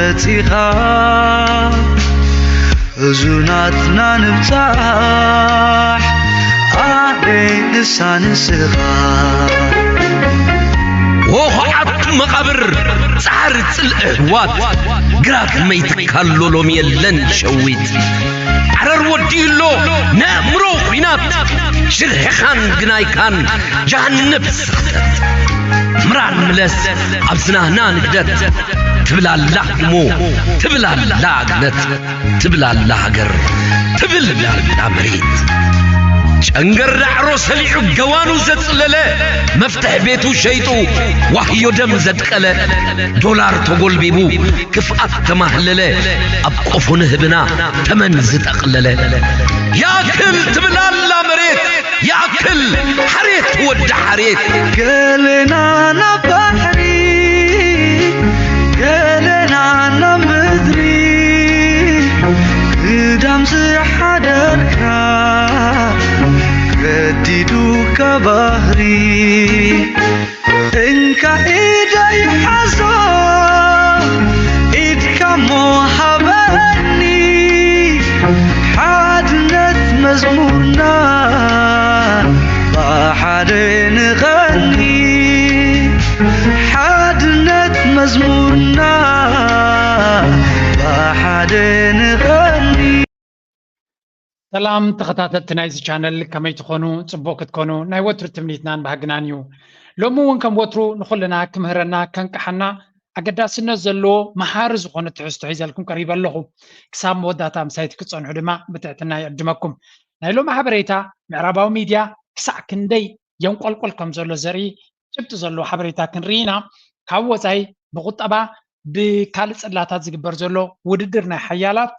መጺኻ፣ እዙናትና ንብጻሕ፣ ኣበይ ንሳ ንስኻ። ወኹዓት መቓብር ጻዕሪ ጽልኢ ኣሕዋት፣ ግራት መይትካሎ ሎሚ የለን ሸዊት። ዓረር ወዲኡሎ ነእምሮ ኲናት፣ ሽርሕኻን ግናይካን ጃሃነብ ስኽተት። ምራን ምለስ ኣብ ዝናህና ንግደት፣ ትብላላ ህድሞ፣ ትብላላ ግነት፣ ትብላላ ሃገር፣ ትብላላ መሬት። ጨንገር ዳዕሮ ሰሊዑ ገዋኑ ዘጽለለ፣ መፍትሕ ቤቱ ሸይጡ ዋህዮ ደም ዘድቀለ፣ ዶላር ተጎልቢቡ ክፍኣት ተማህለለ፣ ኣብ ቆፎ ንህብና ተመን ዝጠቕለለ። ያክል ትብላላ መሬት፣ ያክል ሓሬት ወዲ ሓሬት። ገለና ናብ ባሕሪ፣ ገለና ናብ ምድሪ፣ ግዳም ዝሓደርካ ገዲዱካ ባህሪ። እንካ ኢደይ ሓዞ፣ ኢድካ እሞ ሃበኒ፣ ሓድነት መዝሙርና ብሓደ ንቐኒ። ሓድነት መዝሙርና ብሓደ ንቐኒ። ሰላም ተኸታተልቲ ናይዚ ቻነል፣ ከመይ ትኾኑ? ጽቡቕ ክትኮኑ ናይ ወትሩ ትምኒትናን ባህግናን እዩ። ሎሚ እውን ከም ወትሩ ንኹልና ክምህረና፣ ከንቅሓና፣ ኣገዳስነት ዘለዎ መሃሪ ዝኾነ ትሕዝቶ ሒዘልኩም ቀሪበ ኣለኹ። ክሳብ መወዳእታ ምሳይ ክትጸንሑ ድማ ብትሕትና ይዕድመኩም። ናይ ሎሚ ሓበሬታ ምዕራባዊ ሚድያ ክሳዕ ክንደይ የንቆልቆል ከም ዘሎ ዘርኢ ጭብጢ ዘለዎ ሓበሬታ ክንርኢ ኢና። ካብ ወጻኢ ብቁጠባ ብካልእ ጽላታት ዝግበር ዘሎ ውድድር ናይ ሓያላት፣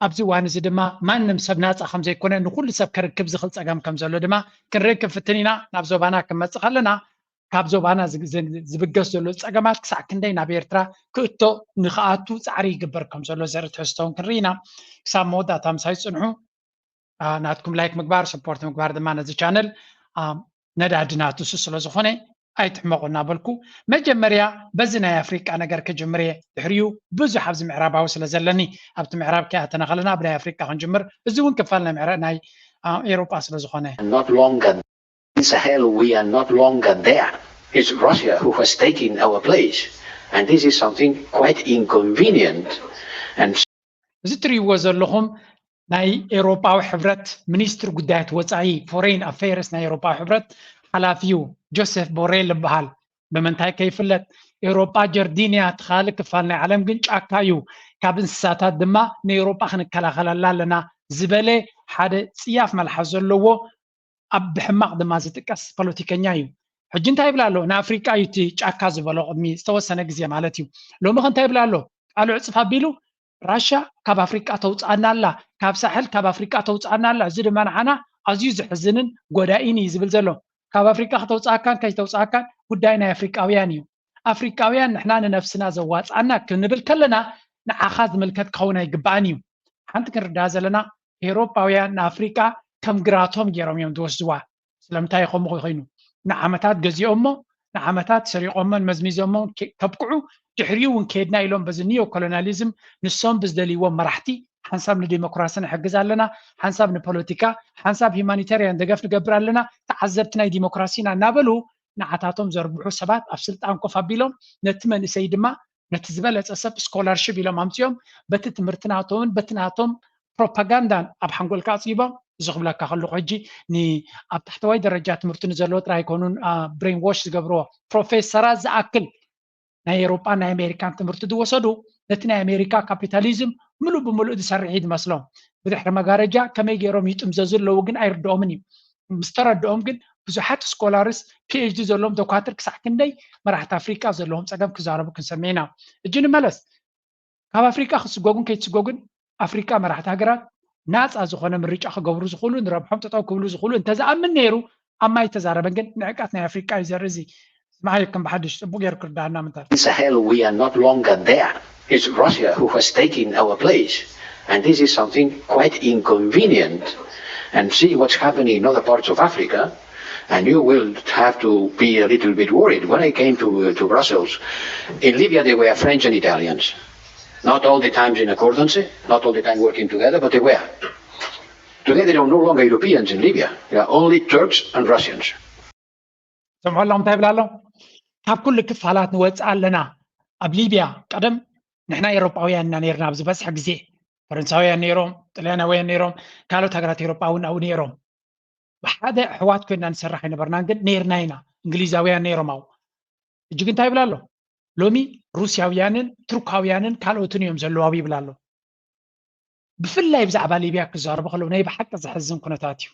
ኣብዚ እዋን እዚ ድማ ማንም ሰብ ናጻ ከም ዘይኮነ፣ ንኹሉ ሰብ ከርክብ ዝኽእል ጸገም ከም ዘሎ ድማ ክንርኢ ክንፍትን ኢና። ናብ ዞባና ክንመጽእ ከለና፣ ካብ ዞባና ዝግ-፣ ዝ-፣ ዝብገስ ዘሎ ጸገማት ክሳዕ ክንደይ ናብ ኤርትራ ክእቶ፣ ንኽኣቱ ጻዕሪ ይግበር ከም ዘሎ ዘርኢ ትሕዝቶ እውን ክንርኢ ኢና። ክሳብ መወዳእታ ምሳይ ጽንሑ። አ፣ ናትኩም ላይክ ምግባር፣ ሰፖርት ምግባር ድማ ነዚ ቻነል፣ አ፣ ነዳዲ ናቱ እሱ ስለ ዝኾነ ኣይትሕመቑ እናበልኩ፣ መጀመርያ በዚ ናይ ኣፍሪቃ ነገር ክጅምር እየ። ድሕሪኡ ብዙሕ ኣብዚ ምዕራባዊ ስለ ዘለኒ፣ ኣብቲ ምዕራብ ከይኣተና ከለና ብናይ ኣፍሪቃ ክንጅምር። እዚ እውን ክፋል ናይ ምዕራ-፣ ናይ፣ አ፣ ኤውሮጳ ስለ ዝኾነ። Not longer in Sahel, we are not longer there. It's Russia who has taken our place. And this is something quite inconvenient. And እዚ ትርእይዎ ዘለኹም ናይ ኤውሮጳዊ ሕብረት ሚኒስትሪ ጉዳያት ወጻኢ፣ ፎሬን ኣፌርስ ናይ ኤውሮጳዊ ሕብረት ሓላፊ እዩ። ጆሴፍ ቦሬል ይበሃል። ብምንታይ ከይፍለጥ? ኤውሮጳ ጀርዲን እያ፣ እቲ ካልእ ክፋል ናይ ዓለም ግን ጫካ እዩ። ካብ እንስሳታት ድማ ንኤውሮጳ ክንከላኸለላ ኣለና ዝበለ ሓደ ጽያፍ መልሓስ ዘለዎ፣ ኣብ ብሕማቕ ድማ ዝጥቀስ ፖለቲከኛ እዩ። ሕጂ እንታይ ይብል ኣሎ? ንኣፍሪቃ እዩ እቲ ጫካ ዝበሎ፣ ቅድሚ ዝተወሰነ ግዜ ማለት እዩ። ሎሚ ከ እንታይ ይብል ኣሎ? ቃሉ ዕጽፍ ኣቢሉ፣ ራሻ ካብ ኣፍሪቃ ተውጽኣና ኣላ፣ ካብ ሳሕል ካብ ኣፍሪቃ ተውጽኣና ኣላ፣ እዚ ድማ ንዓና ኣዝዩ ዘሕዝንን ጎዳኢን እዩ ዝብል ዘሎ። ካብ ኣፍሪቃ ከተውጽኣካን ከይተውጽኣካን ጉዳይ ናይ ኣፍሪቃውያን እዩ። ኣፍሪቃውያን ንሕና ንነብስና ዘዋጽኣና ክንብል ከለና ንዓኻ ዝምልከት ክኸውን ኣይግባእን እዩ። ሓንቲ ክንርዳእ ዘለና፣ ኤውሮጳውያን ንኣፍሪቃ ከም ግራቶም ገይሮም እዮም ዝወስድዋ። ስለምንታይ ከምኡ ኮይኑ? ንዓመታት ገዚኦሞ፣ ንዓመታት ሰሪቖሞን መዝሚዞሞን ከ-፣ ከብቅዑ፣ ድሕሪኡ እውን ከድና ኢሎም በዚ ኒዮ ኮሎኒያሊዝም ንሶም ብዝደልይዎም መራሕቲ፣ ሓንሳብ ንዲሞክራሲ ንሕግዝ ኣለና፣ ሓንሳብ ንፖለቲካ፣ ሓንሳብ ሂማኒታርያን ደገፍ ንገብር ኣለና፣ ተዓዘብቲ ናይ ዲሞክራሲ ኢና እናበሉ ንዓታቶም ዘርብሑ ሰባት ኣብ ስልጣን ኮፍ ኣቢሎም፣ ነቲ መንእሰይ ድማ ነቲ ዝበለጸ ሰብ ስኮላርሺፕ ኢሎም ኣምጺኦም፣ በቲ ትምህርቲ ናቶምን በቲ ናቶም ፕሮፓጋንዳን ኣብ ሓንጎልካ ኣጽቢቦም፣ እዚ ክብለካ ከለኹ ሕጂ ን-፣ ኣብ ታሕተዋይ ደረጃ ትምህርቲ ንዘለዉ ጥራይ ኣይኮኑን፣ አ፣ ብሬን ዎሽ ዝገብርዎ። ፕሮፌሰራት ዝኣክል ናይ ኤውሮጳን ናይ ኣሜሪካን ትምህርቲ ዝወሰዱ፣ ነቲ ናይ ኣሜሪካ ካፒታሊዝም ምሉእ ብምሉእ ዝሰርሕ እዩ ዝመስሎም። ብድሕሪ መጋረጃ ከመይ ገይሮም ይጥምዘዙ ኣለዉ ግን ኣይርድኦምን እዩ። ምስ ተረድኦም ግን ብዙሓት ስኮላርስ፣ ፒ ኤች ዲ ዘለዎም ዶኳትር ክሳዕ ክንደይ መራሕቲ ኣፍሪቃ ዘለዎም ጸገም ክዛረቡ ክንሰምዕ ኢና። ሕጂ ንመለስ። ካብ ኣፍሪቃ ክስጎጉን ከይትስጎጉን ኣፍሪቃ መራሕቲ ሃገራት ናጻ ዝኾነ ምርጫ ክገብሩ ዝኽእሉ፣ ንረብሖም ጠጠው ክብሉ ዝኽእሉ እንተዝኣምን ነይሩ፣ ኣብ ማይ ተዛረበን። ግን ንዕቀት ናይ ኣፍሪቃ እዩ ዘርኢ እዚ። ስምዓየኩም ብሓድሽ ጽቡቕ ገይሩ ክርዳኣና ምንታል። In Sahel, we are not longer there. It's Russia who has taken our place. And this is something quite inconvenient. And see what's happening in other parts of Africa, and you will have to be a little bit worried. When I came to, uh, to Brussels, in Libya they were French and Italians. Not all the times in accordance, not all the time working together, but they were. Today they are no longer Europeans in Libya. They are only Turks and Russians. ሰምዑ ኣለኹም እንታይ ይብል ኣሎ? ካብ ኩሉ ክፋላት ንወፅእ ኣለና። ኣብ ሊብያ ቀደም ንሕና ኤውሮጳውያን ኢና ነርና ኣብ ዝበዝሐ ግዜ። ፈረንሳውያን ነይሮም፣ ጥልያናውያን ነይሮም፣ ካልኦት ሃገራት ኤውሮጳ እውን ኣብኡ ነይሮም። ብሓደ ኣሕዋት ኮይና ንሰርሕ ኣይነበርናን፣ ግን ነርና ኢና። እንግሊዛውያን ነይሮም ኣብኡ። ሕጂ ግን እንታይ ይብል ኣሎ? ሎሚ ሩስያውያንን ቱርካውያንን ካልኦትን እዮም ዘለዉ ኣብኡ ይብል ኣሎ። ብፍላይ ብዛዕባ ሊብያ ክዛረቡ ከለዉ ናይ ብሓቂ ዘሕዝን ኩነታት እዩ።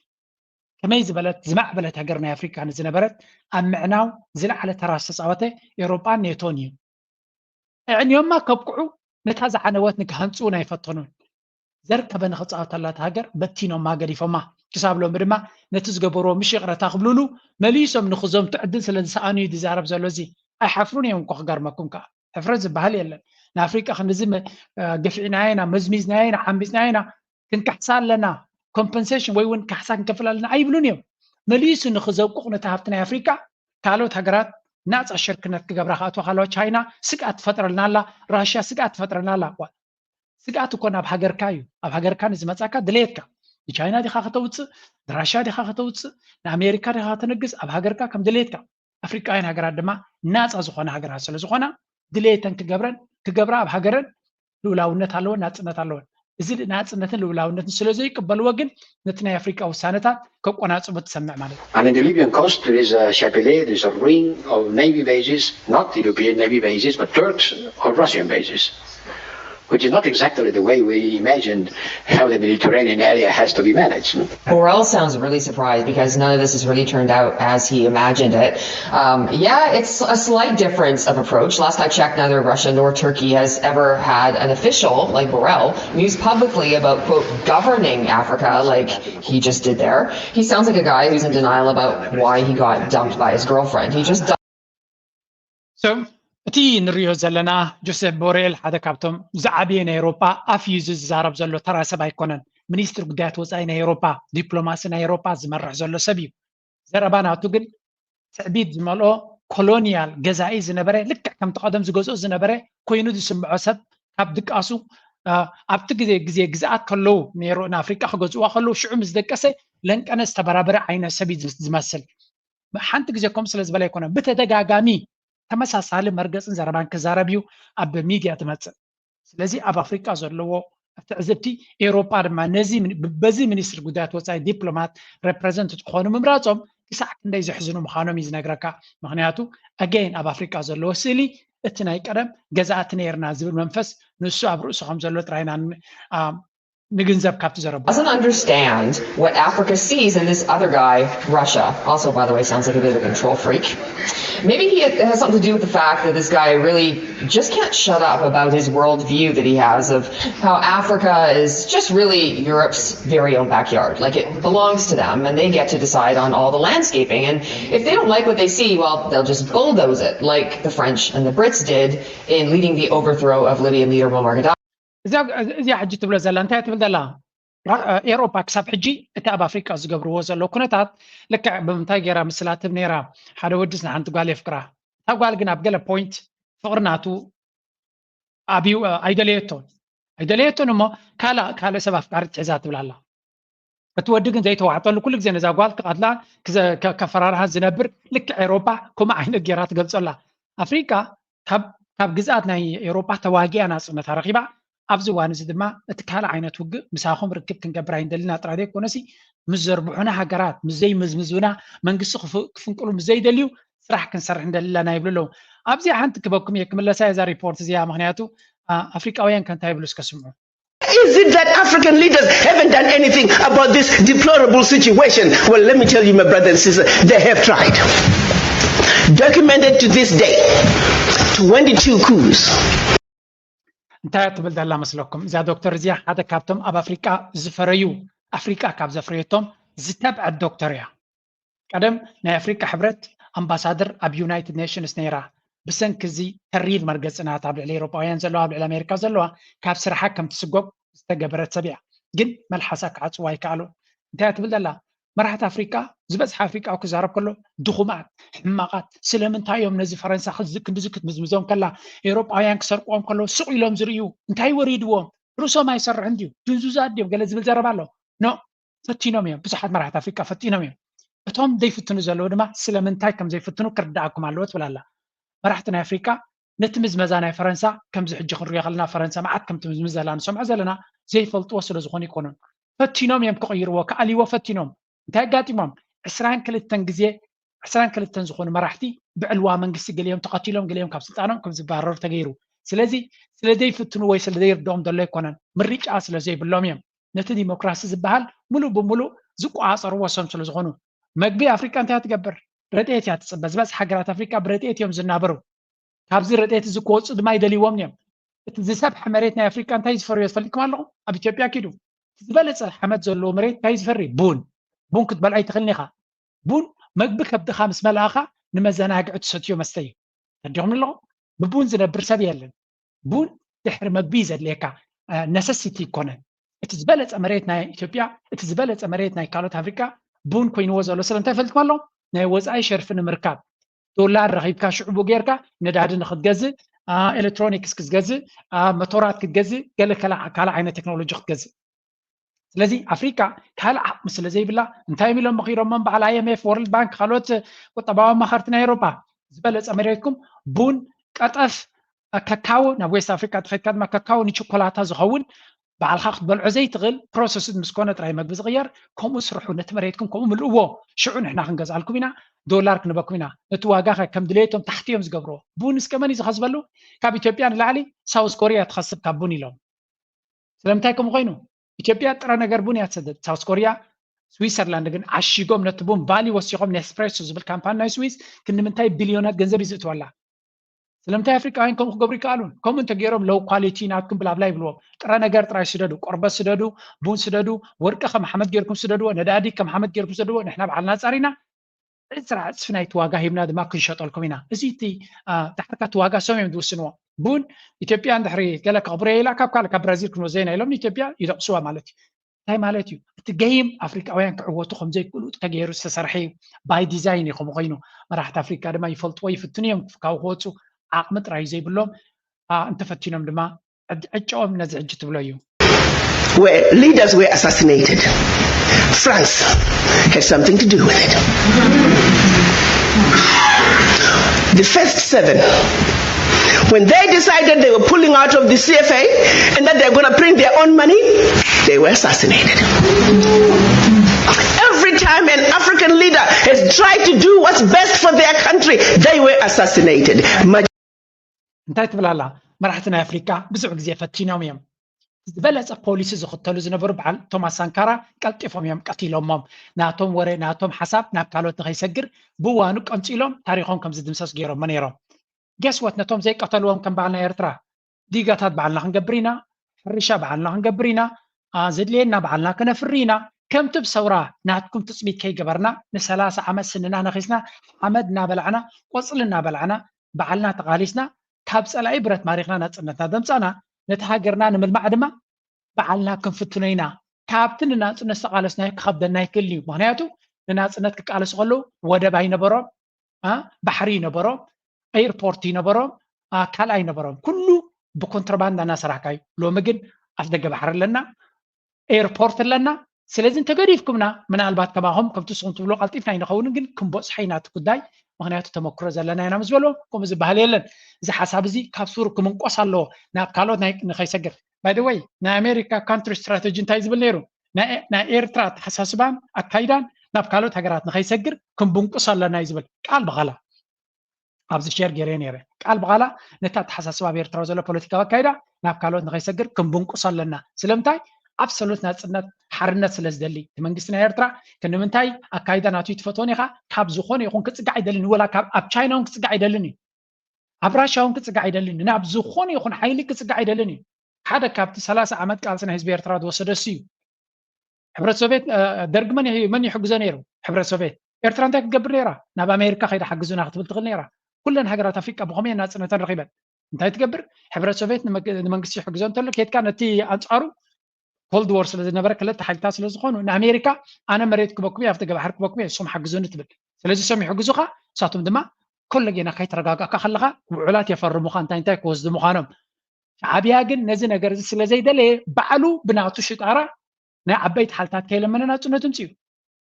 ከመይ ዝበለት ዝማዕበለት ሃገር ናይ ኣፍሪካ ንዝነበረት ኣብ ምዕናው ዝለዓለ ተራ ዝተፃወተ ኤውሮጳን ኔቶን እዩ። ኣዕንዮማ ከብቅዑ ነታ ዝዓነወት ንክሃንፅኡ ኣይፈተኑን። ዘርከበ ንክፃወተላ እታ ሃገር በቲኖማ ገዲፎማ። ክሳብ ሎሚ ድማ ነቲ ዝገበርዎ ምሽ ይቕረታ ክብሉሉ መሊሶም ንክዘምቱ ዕድል ስለ ዝሰኣኑ እዩ ዝዛረብ ዘሎ። እዚ ኣይሓፍሩን እዮም እኮ። ክገርመኩም ከዓ ሕፍረት ዝበሃል የለን። ንኣፍሪቃ ክንድዚ ግፍዒናዮ ኢና፣ መዝሚዝናዮ ኢና፣ ሓሚዝናዮ ኢና፣ ክንካሕሳ ኣለና፣ ኮምፐንሴሽን ወይ እውን ካሕሳ ክንከፍል ኣለና ኣይብሉን እዮም። መሊሱ ንክዘብቁቕ ነቲ ሃብቲ ናይ ኣፍሪቃ ካልኦት ሃገራት ናፃ ሽርክነት ክገብራ ክኣትዋ ከለዋ ቻይና ስግኣት ትፈጥረልና ኣላ፣ ራሽያ ስግኣት ትፈጥረልና ኣላ። ስግኣት እኮ ናብ ሃገርካ እዩ። ኣብ ሃገርካ ንዝመፃካ ድሌትካ ንቻይና ዲኻ ከተውፅእ፣ ንራሽያ ዲኻ ከተውፅእ፣ ንኣሜሪካ ዲኻ ከተነግስ፣ ኣብ ሃገርካ ከም ድሌትካ። ኣፍሪቃውያን ሃገራት ድማ ናፃ ዝኾነ ሃገራት ስለ ዝኾና ድሌተን ክገብረን ክገብራ ኣብ ሃገረን ልኡላውነት ኣለወን፣ ናፅነት ኣለወን። እዚ ናፅነትን ልኡላውነትን ስለ ዘይቅበልዎ ግን ነቲ ናይ ኣፍሪቃ ውሳነታት ከቆናፅቡ ትሰምዕ ማለት እዩ። And in the Libyan coast, there is a Chapelet, there is a ring of navy bases, not European navy bases, but Turks or Russian bases, which is not exactly the way we imagined how the Mediterranean area has to be managed. Borrell sounds really surprised because none of this has really turned out as he imagined it. Um, yeah, it's a slight difference of approach. Last I checked, neither Russia nor Turkey has ever had an official like Borrell muse publicly about, quote, governing Africa like he just did there. He sounds like a guy who's in denial about why he got dumped by his girlfriend. He just So እቲ ንሪኦ ዘለና ጆሴፍ ቦሬል ሓደ ካብቶም ዝዓበየ ናይ ኤውሮጳ ኣፍ እዩ። እዚ ዝዛረብ ዘሎ ተራ ሰብ ኣይኮነን። ሚኒስትር ጉዳያት ወፃኢ ናይ ኤውሮጳ፣ ዲፕሎማሲ ናይ ኤውሮጳ ዝመርሕ ዘሎ ሰብ እዩ። ዘረባ ናቱ ግን ትዕቢት ዝመልኦ ኮሎኒያል ገዛኢ ዝነበረ፣ ልክዕ ከምቲ ቀደም ዝገዝኦ ዝነበረ ኮይኑ ዝስምዖ ሰብ ካብ ድቃሱ ኣብቲ ግዜ ግዜ ግዝኣት ከለዉ ነይሩ ንኣፍሪቃ ክገዝእዋ ከለዉ ሽዑ ምስ ደቀሰ ለንቀነ ዝተበራበረ ዓይነት ሰብ እዩ ዝመስል። ሓንቲ ግዜ ከምኡ ስለ ዝበለ ኣይኮነን፣ ብተደጋጋሚ ተመሳሳሊ መርገፅን ዘረባን ክዛረብ እዩ ኣብ ሚድያ ትመፅእ። ስለዚ ኣብ ኣፍሪቃ ዘለዎ ትዕዝብቲ ኤውሮጳ ድማ ነዚ በዚ ሚኒስትሪ ጉዳያት ወፃኢ ዲፕሎማት ሬፕረዘንት ክኾኑ ምምራፆም ክሳዕ ክንደይ ዘሕዝኑ ምዃኖም እዩ ዝነግረካ። ምክንያቱ ኣገይን ኣብ ኣፍሪቃ ዘለዎ ስእሊ እቲ ናይ ቀደም ገዛእቲ ነይርና ዝብል መንፈስ ንሱ ኣብ ርእሱ ከም ዘሎ ጥራይና ንግንዘብ ካብቲ ዘረባ። Doesn't understand what Africa sees in this other guy, Russia. Also, by the way, sounds like a bit of a control freak. Maybe he has something to do with the fact that this guy really just can't shut up about his worldview that he has of how Africa is just really Europe's very own backyard. Like, it belongs to them and they get to decide on all the landscaping. And if they don't like what they see, well, they'll just bulldoze it, like the French and the Brits did in leading the overthrow of Libyan leader Muammar Gaddafi. እዚኣ ሕጂ ትብሎ ዘላ እንታይ ትብል ዘላ? ኤውሮጳ ክሳብ ሕጂ እቲ ኣብ ኣፍሪቃ ዝገብርዎ ዘሎ ኩነታት ልክዕ ብምንታይ ገይራ ምስላ ትብ ነይራ? ሓደ ወድስ ንሓንቲ ጓል የፍቅራ። እታ ጓል ግን ኣብ ገለ ፖይንት ፍቅሪ ናቱ ኣብዩ ኣይደለየቶን። ኣይደለየቶን እሞ ካልእ ካልእ ሰብ ኣፍቃሪ ትሕዛ ትብል ኣላ። እቲ ወዲ ግን ዘይተዋዕጠሉ ኩሉ ግዜ ነዛ ጓል ክቐትላ ከፈራርሃ ዝነብር ልክዕ ኤውሮጳ ከምኡ ዓይነት ገይራ ትገልጾ ኣላ። ኣፍሪቃ ካብ ግዝኣት ናይ ኤውሮጳ ተዋጊኣ ናፅነታ ረኺባ። ኣብዚ እዋን እዚ ድማ እቲ ካልእ ዓይነት ውግእ ምሳኹም ርክብ ክንገብር ኣይንደልን ጥራይ ዘይኮነሲ ምስ ዘርብሑና ሃገራት ምስ ዘይምዝምዙና መንግስቲ ክፍንቅሉ ምስ ዘይደልዩ ስራሕ ክንሰርሕ ንደሊ ኣለና ይብሉ ኣለዉ። ኣብዚኣ ሓንቲ ክበኩም እየ ክምለሳ እየ እዛ ሪፖርት እዚኣ ምክንያቱ ኣፍሪቃውያን ከ እንታይ ይብሉ እስከ ስምዑ። Is it that African leaders haven't done anything about this deplorable situation? Well, let me tell you, my brother and sister, they have tried. Documented to this day, twenty-two coups. እንታይ ትብል ዘላ መስለኩም? እዛ ዶክተር እዚኣ ሓደ ካብቶም ኣብ ኣፍሪቃ ዝፈረዩ ኣፍሪቃ ካብ ዘፍረየቶም ዝተብዐት ዶክተር እያ። ቀደም ናይ ኣፍሪቃ ሕብረት ኣምባሳደር ኣብ ዩናይትድ ኔሽንስ ነይራ። ብሰንኪ እዚ ተሪር መርገፂ ናታ ኣብ ልዕሊ ኤውሮጳውያን ዘለዋ ኣብ ልዕሊ ኣሜሪካ ዘለዋ ካብ ስርሓ ከም ትስጎግ ዝተገበረት ሰብ እያ። ግን መልሓሳ ክዓፅዋ ኣይከኣሉ። እንታይ ትብል ዘላ? መራሕቲ ኣፍሪቃ ዝበዝሓ ኣፍሪቃዊ ክዛረብ ከሎ ድኹማት፣ ሕማቓት፣ ስለምንታይ እዮም ነዚ ፈረንሳ ክንድዚ ክትምዝምዞም ከላ ኤውሮጳውያን ክሰርቅዎም ከለዉ ስቕ ኢሎም ዝርእዩ? እንታይ ወሪድዎም? ርእሶም ኣይሰርሕን ድዩ? ድንዙዛት ድዮም? ገለ ዝብል ዘረባ ኣሎ። ኖ፣ ፈቲኖም እዮም። ብዙሓት መራሕቲ ኣፍሪቃ ፈቲኖም እዮም። እቶም ዘይፍትኑ ዘለዉ ድማ ስለምንታይ ከም ዘይፍትኑ ክርድኣኩም ኣለዎ ትብል ኣላ። መራሕቲ ናይ ኣፍሪቃ ነቲ ምዝመዛ ናይ ፈረንሳ ከምዚ ሕጂ ክንሪኦ ከለና ፈረንሳ መዓት ከም ትምዝምዝ ዘላ ንሰምዖ ዘለና ዘይፈልጥዎ ስለ ዝኾኑ ኣይኮኑን። ፈቲኖም እዮም ክቕይርዎ፣ ክኣልይዎ ፈቲኖም። እንታይ ኣጋጢሞም? ዕስራን ክልተን ግዜ ዕስራን ክልተን ዝኾኑ መራሕቲ ብዕልዋ መንግስቲ ገሊኦም ተቐቲሎም ገሊኦም ካብ ስልጣኖም ከም ዝበሃረሩ ተገይሩ። ስለዚ ስለ ዘይፍትኑ ወይ ስለ ዘይርድኦም ዘሎ ኣይኮነን፣ ምርጫ ስለ ዘይብሎም እዮም። ነቲ ዲሞክራሲ ዝበሃል ሙሉእ ብሙሉእ ዝቆፃፀርዎ እሶም ስለ ዝኾኑ። መግቢ ኣፍሪቃ እንታይ እያ ትገብር? ረድኤት እያ ትፅበ። ዝበዝሓ ሃገራት ኣፍሪቃ ብረድኤት እዮም ዝናበሩ። ካብዚ ረድኤት እዚ ክወፁ ድማ ይደልይዎም እዮም። እቲ ዝሰፍሐ መሬት ናይ ኣፍሪቃ እንታይ ዝፈርዮ ትፈልጥኩም ኣለኹም? ኣብ ኢትዮጵያ ኪዱ ዝበለፀ ሓመድ ዘለዎ መሬት እንታይ ዝፈሪ? ቡን። ቡን ክትበልዖ ኣይትኽእልን ኢኻ። ቡን መግቢ ከብድኻ ምስ መላእኻ ንመዘናግዒ ትሰትዮ መስተ እዩ። ተረዲኹም ኣለኹም? ብቡን ዝነብር ሰብ የለን። ቡን ድሕሪ መግቢ እዩ ዘድልየካ፣ ነሰሲቲ ይኮነን። እቲ ዝበለፀ መሬት ናይ ኢትዮጵያ፣ እቲ ዝበለፀ መሬት ናይ ካልኦት ኣፍሪቃ ቡን ኮይንዎ ዘሎ ስለምንታይ ፈልጥኩም ኣሎ? ናይ ወፃኢ ሸርፊ ንምርካብ። ዶላር ረኺብካ ሽዕቡ ጌርካ ነዳዲ ንክትገዝእ፣ ኤሌክትሮኒክስ ክትገዝእ፣ መቶራት ክትገዝእ፣ ገለ ካልእ ዓይነት ቴክኖሎጂ ክትገዝእ። ስለዚ ኣፍሪቃ ካልእ ዓቕሚ ስለ ዘይብላ እንታይ እዮም ኢሎም መኺሮሞም? በዓል ኣይኤምኤፍ፣ ወርልድ ባንክ፣ ካልኦት ቁጠባዊ ኣማኸርቲ ናይ ኤውሮጳ ዝበለፀ መሬትኩም ቡን፣ ቀጠፍ፣ ከካዎ ናብ ዌስት ኣፍሪካ ተኸድካ ድማ ከካዎ ንችኮላታ ዝኸውን ባዕልካ ክትበልዖ ዘይትኽእል ፕሮሰስድ ምስ ኮነ ጥራይ መግቢ ዝቕየር። ከምኡ ስርሑ፣ ነቲ መሬትኩም ከምኡ ምልእዎ። ሽዑ ንሕና ክንገዝኣልኩም ኢና፣ ዶላር ክንበኩም ኢና። ነቲ ዋጋ ከ ከም ድሌቶም ታሕቲ እዮም ዝገብርዎ። ቡን እስከ መን እዩ ዝኸስበሉ? ካብ ኢትዮጵያ ንላዕሊ ሳውስ ኮርያ ትኸስብ ካብ ቡን ኢሎም። ስለምንታይ ከምኡ ኮይኑ? ኢትዮጵያ ጥረ ነገር ቡን እያ ትሰደድ። ሳውስ ኮርያ፣ ስዊሰርላንድ ግን ዓሺጎም ነቲ ቡን ቫሊ ወሲኾም ኔስፕሬሶ ዝብል ካምፓኒ ናይ ስዊስ ክንዲ ምንታይ ቢልዮናት ገንዘብ እዩ ዝእትወላ። ስለምንታይ ኣፍሪቃውያን ከምኡ ክገብሩ ይከኣሉን? ከምኡ እንተገይሮም ሎው ኳሊቲ ናትኩም ብላብላ ይብልዎም። ጥረ ነገር ጥራይ ስደዱ፣ ቆርበት ስደዱ፣ ቡን ስደዱ፣ ወርቂ ከም ሓመድ ገይርኩም ስደድዎ፣ ነዳዲ ከም ሓመድ ገይርኩም ስደድዎ። ንሕና ባዕልና ጻሪና ዕስራ ዕጽፊ ናይቲ ዋጋ ሂብና ድማ ክንሸጠልኩም ኢና። እዚ እቲ ዳሕርካ እቲ ዋጋ ሰም እዮም ዝውስንዎ። ቡን ኢትዮጵያ እንድሕሪ ገለ ከኽብሮ ኢላ ካብ ካልእ ካብ ብራዚል ክንወዘ ኢና ኢሎም ንኢትዮጵያ ይደቕስዋ ማለት እዩ። እንታይ ማለት እዩ? እቲ ገይም ኣፍሪቃውያን ክዕወቱ ከም ዘይክእሉ ተገይሩ ዝተሰርሐ እዩ። ባይ ዲዛይን እዩ ከምኡ ኮይኑ። መራሕቲ ኣፍሪቃ ድማ ይፈልጥዎ ይፍትኑ እዮም ካብ ክወፁ ዓቕሚ ጥራይ ዘይብሎም። እንተፈቲኖም ድማ ዕጨኦም ነዚ ሕጂ ትብሎ እዩ። Where leaders were assassinated. France had something to do with it. The first seven, when they decided they were pulling out of the C F A and that they're going to print their own money, they were assassinated. Every time an African leader has tried to do what's best for their country, they were assassinated. እንታይ ትብል ኣላ? መራሕቲ ናይ ኣፍሪቃ ብዙሕ ግዜ ፈቲኖም እዮም። ዝበለፀ ፖሊሲ ዝኽተሉ ዝነበሩ በዓል ቶማስ ሳንካራ ቀልጢፎም እዮም ቀቲሎሞም። ናቶም ወረ ናቶም ሓሳብ ናብ ካልኦት ንኸይሰግር ብዋኑ ቀንፂሎም ታሪኾም ከም ዝድምሰስ ገይሮሞ ነይሮም። ገስወት ነቶም ዘይቀተልዎም ከም በዓል ናይ ኤርትራ ዲጋታት በዓልና ክንገብር ኢና፣ ሕርሻ በዓልና ክንገብር ኢና፣ ዘድልየና በዓልና ክነፍሪ ኢና። ከምቲ ብሰውራ ናትኩም ትፅቢት ከይገበርና ንሰላሳ ዓመት ስንና ነኺስና ሓመድ እናበላዕና ቆፅሊ እናበላዕና ባዕልና ተቓሊስና ካብ ጸላኢ ብረት ማሪኽና ናጽነትና ዘምጻእና፣ ነቲ ሃገርና ንምልማዕ ድማ ባዕልና ክንፍትኖ ኢና። ካብቲ ንናጽነት ዝተቓለስናዮ ክኸብደና ኣይክእልን እዩ። ምኽንያቱ ንናጽነት ክቃለሱ ከለዉ ወደብ ኣይነበሮም፣ እ፣ ባሕሪ ኣይነበሮም፣ ኤርፖርት ኣይነበሮም፣ እ፣ ካልእ ኣይነበሮም። ኩሉ ብኮንትሮባንዳ እናሰራሕካ እዩ። ሎሚ ግን ኣፍደገ ባሕሪ ኣለና። ኤርፖርት ኣለና። ስለዚ እንተገዲፍኩምና ምናልባት ከማኹም ከምቲ ንስኹም ትብሎ ቀልጢፍና ኣይንኸውንን ግን ክንበፅሖ ኢና እቲ ጉዳይ ምኽንያቱ ተመክሮ ዘለና ኢና ምስ በልዎ ከምኡ ዝበሃል የለን። እዚ ሓሳብ እዚ ካብ ሱሩ ክምንቆስ ኣለዎ ናብ ካልኦት ናይ ንኸይሰግር። By the way ናይ ኣሜሪካ ካንትሪ ስትራተጂ እንታይ ዝብል ነይሩ? ናይ ኤርትራ ኣተሓሳስባን ኣካይዳን ናብ ካልኦት ሃገራት ንኸይሰግር ክንብንቁስ ኣለና እዩ ዝብል ቃል ብቓላ። ኣብዚ ሸር ገይረ ነይረ ቃል ብቓላ ነቲ ኣተሓሳስባ ኣብ ኤርትራ ዘሎ ፖለቲካዊ ኣካይዳ ናብ ካልኦት ንኸይሰግር ክንብንቁስ ኣለና። ስለምንታይ? ኣብሰሉት ናጽነት ሓርነት ስለ ዝደሊ እቲ መንግስቲ ናይ ኤርትራ ክንምንታይ ኣካይዳ ናቱ ይትፈትዎን ኢኻ ካብ ዝኾነ ይኹን ክጽጋዕ ኣይደልን ወላ ካብ ኣብ ቻይና እውን ክጽጋዕ ኣይደልን እዩ። ኣብ ራሻ እውን ክጽጋዕ ኣይደልን ናብ ዝኾነ ይኹን ሓይሊ ክጽጋዕ ኣይደልን እዩ። ሓደ ካብቲ ሰላሳ ዓመት ቃልሲ ናይ ህዝቢ ኤርትራ ዝወሰደ እሱ እዩ። ሕብረት ሶቪየት ደርግ መን መን ይሕግዞ ነይሩ? ሕብረት ሶቪየት። ኤርትራ እንታይ ክትገብር ነይራ? ናብ ኣሜሪካ ከይዳ ሓግዙና ክትብል ትኽእል ነይራ። ኩለን ሃገራት ኣፍሪቃ ብኸመይ ናጽነተን ረኺበን? እንታይ ትገብር? ሕብረት ሶቪየት ንመንግስቲ ይሕግዞ እንተሎ ኬድካ ነቲ ኣንጻሩ ኮልድ ወር ስለ ዝነበረ ክልተ ሓይልታት ስለ ዝኾኑ ንኣሜሪካ ኣነ መሬት ክበኩም እየ ኣብቲ ገባሕር ክበኩም እየ እሶም ሓግዙኒ ትብል። ስለዚ እሶም ይሕግዙኻ እሳቶም ድማ ኮለጌና ከይተረጋጋእካ ከለኻ ውዑላት የፈርሙኻ እንታይ እንታይ ክወስዱ ምዃኖም። ሻዕብያ ግን ነዚ ነገር እዚ ስለ ዘይደለየ ባዕሉ ብናቱ ሽጣራ ናይ ዓበይቲ ሓይልታት ከይለመነ ናፅነቱ ምፅኡ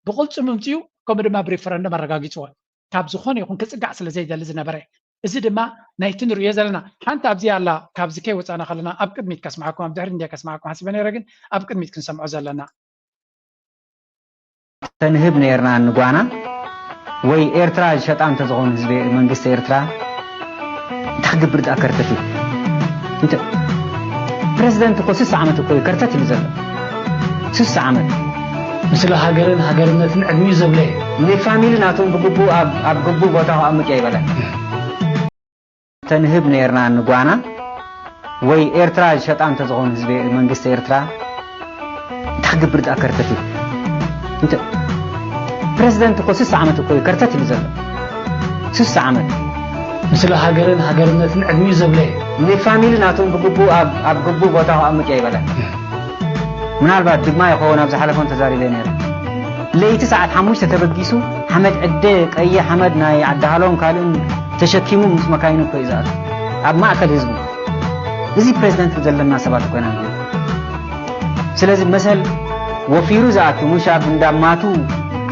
ብቕልፅሙ ምፅኡ ከምኡ ድማ ብሪፈረንደም ኣረጋጊፅዎ ካብ ዝኾነ ይኹን ክፅጋዕ ስለ ዘይደሊ ዝነበረ እዚ ድማ ናይቲ ንሪኦ ዘለና ሓንቲ ኣብዚ ኣላ ካብዚ ከይወፃና ከለና ኣብ ቅድሚት ከስማዕኩም ኣብ ድሕሪ እንደ ከስማዕኩም ሓሲበ ነረ ግን ኣብ ቅድሚት ክንሰምዖ ዘለና ተንህብ ነርና ንጓና ወይ ኤርትራ ዝሸጣ እንተዝኾኑ ህዝቢ መንግስቲ ኤርትራ እንታይ ክገብር ደኣ ከርተት እዩ እንተ ፕሬዚደንት እኮ ስሳ ዓመት እኮ እዩ ከርተት ኢሉ ዘሎ ስሳ ዓመት ምስለ ሃገርን ሃገርነትን ዕድሚኡ ዘብለ ንፋሚሊ ናቶም ብግቡእ ኣብ ግቡእ ቦታ ክኣምጥ እያ ይበለ ተንህብ ነርና ንጓና ወይ ኤርትራ ዝሸጣ እንተዝኾኑ ህዝቢ መንግስቲ ኤርትራ እንታይ ክገብር ደኣ ከርተት እዩ እንተ ፕሬዚደንት እኮ ስሳ ዓመት እኮ እዩ ከርተት ኢሉ ዘሎ ስሳ ዓመት ምስለ ሃገርን ሃገርነትን ዕድሚኡ ዘብለ ንፋሚሊ ናቶም ብግቡእ ኣብ ግቡእ ቦታ ክኣምጥ እያ ይበለ ምናልባት ድማ ይኸውን ኣብ ዝሓለፈውን ተዛሪበ ነረ ለይቲ ሰዓት ሓሙሽተ ተበጊሱ ሓመድ ዕደ ቀይሕ ሓመድ ናይ ዓዲ ሃሎም ካልእን ተሸኪሙ ምስ መካይኑ እኮ እዩ ዝኣቱ ኣብ ማእከል ህዝቡ እዚ ፕሬዚደንት ዘለና ሰባት ኮይና ስለዚ መሰል ወፊሩ ዝኣቱ ሙሽ ኣብ እንዳማቱ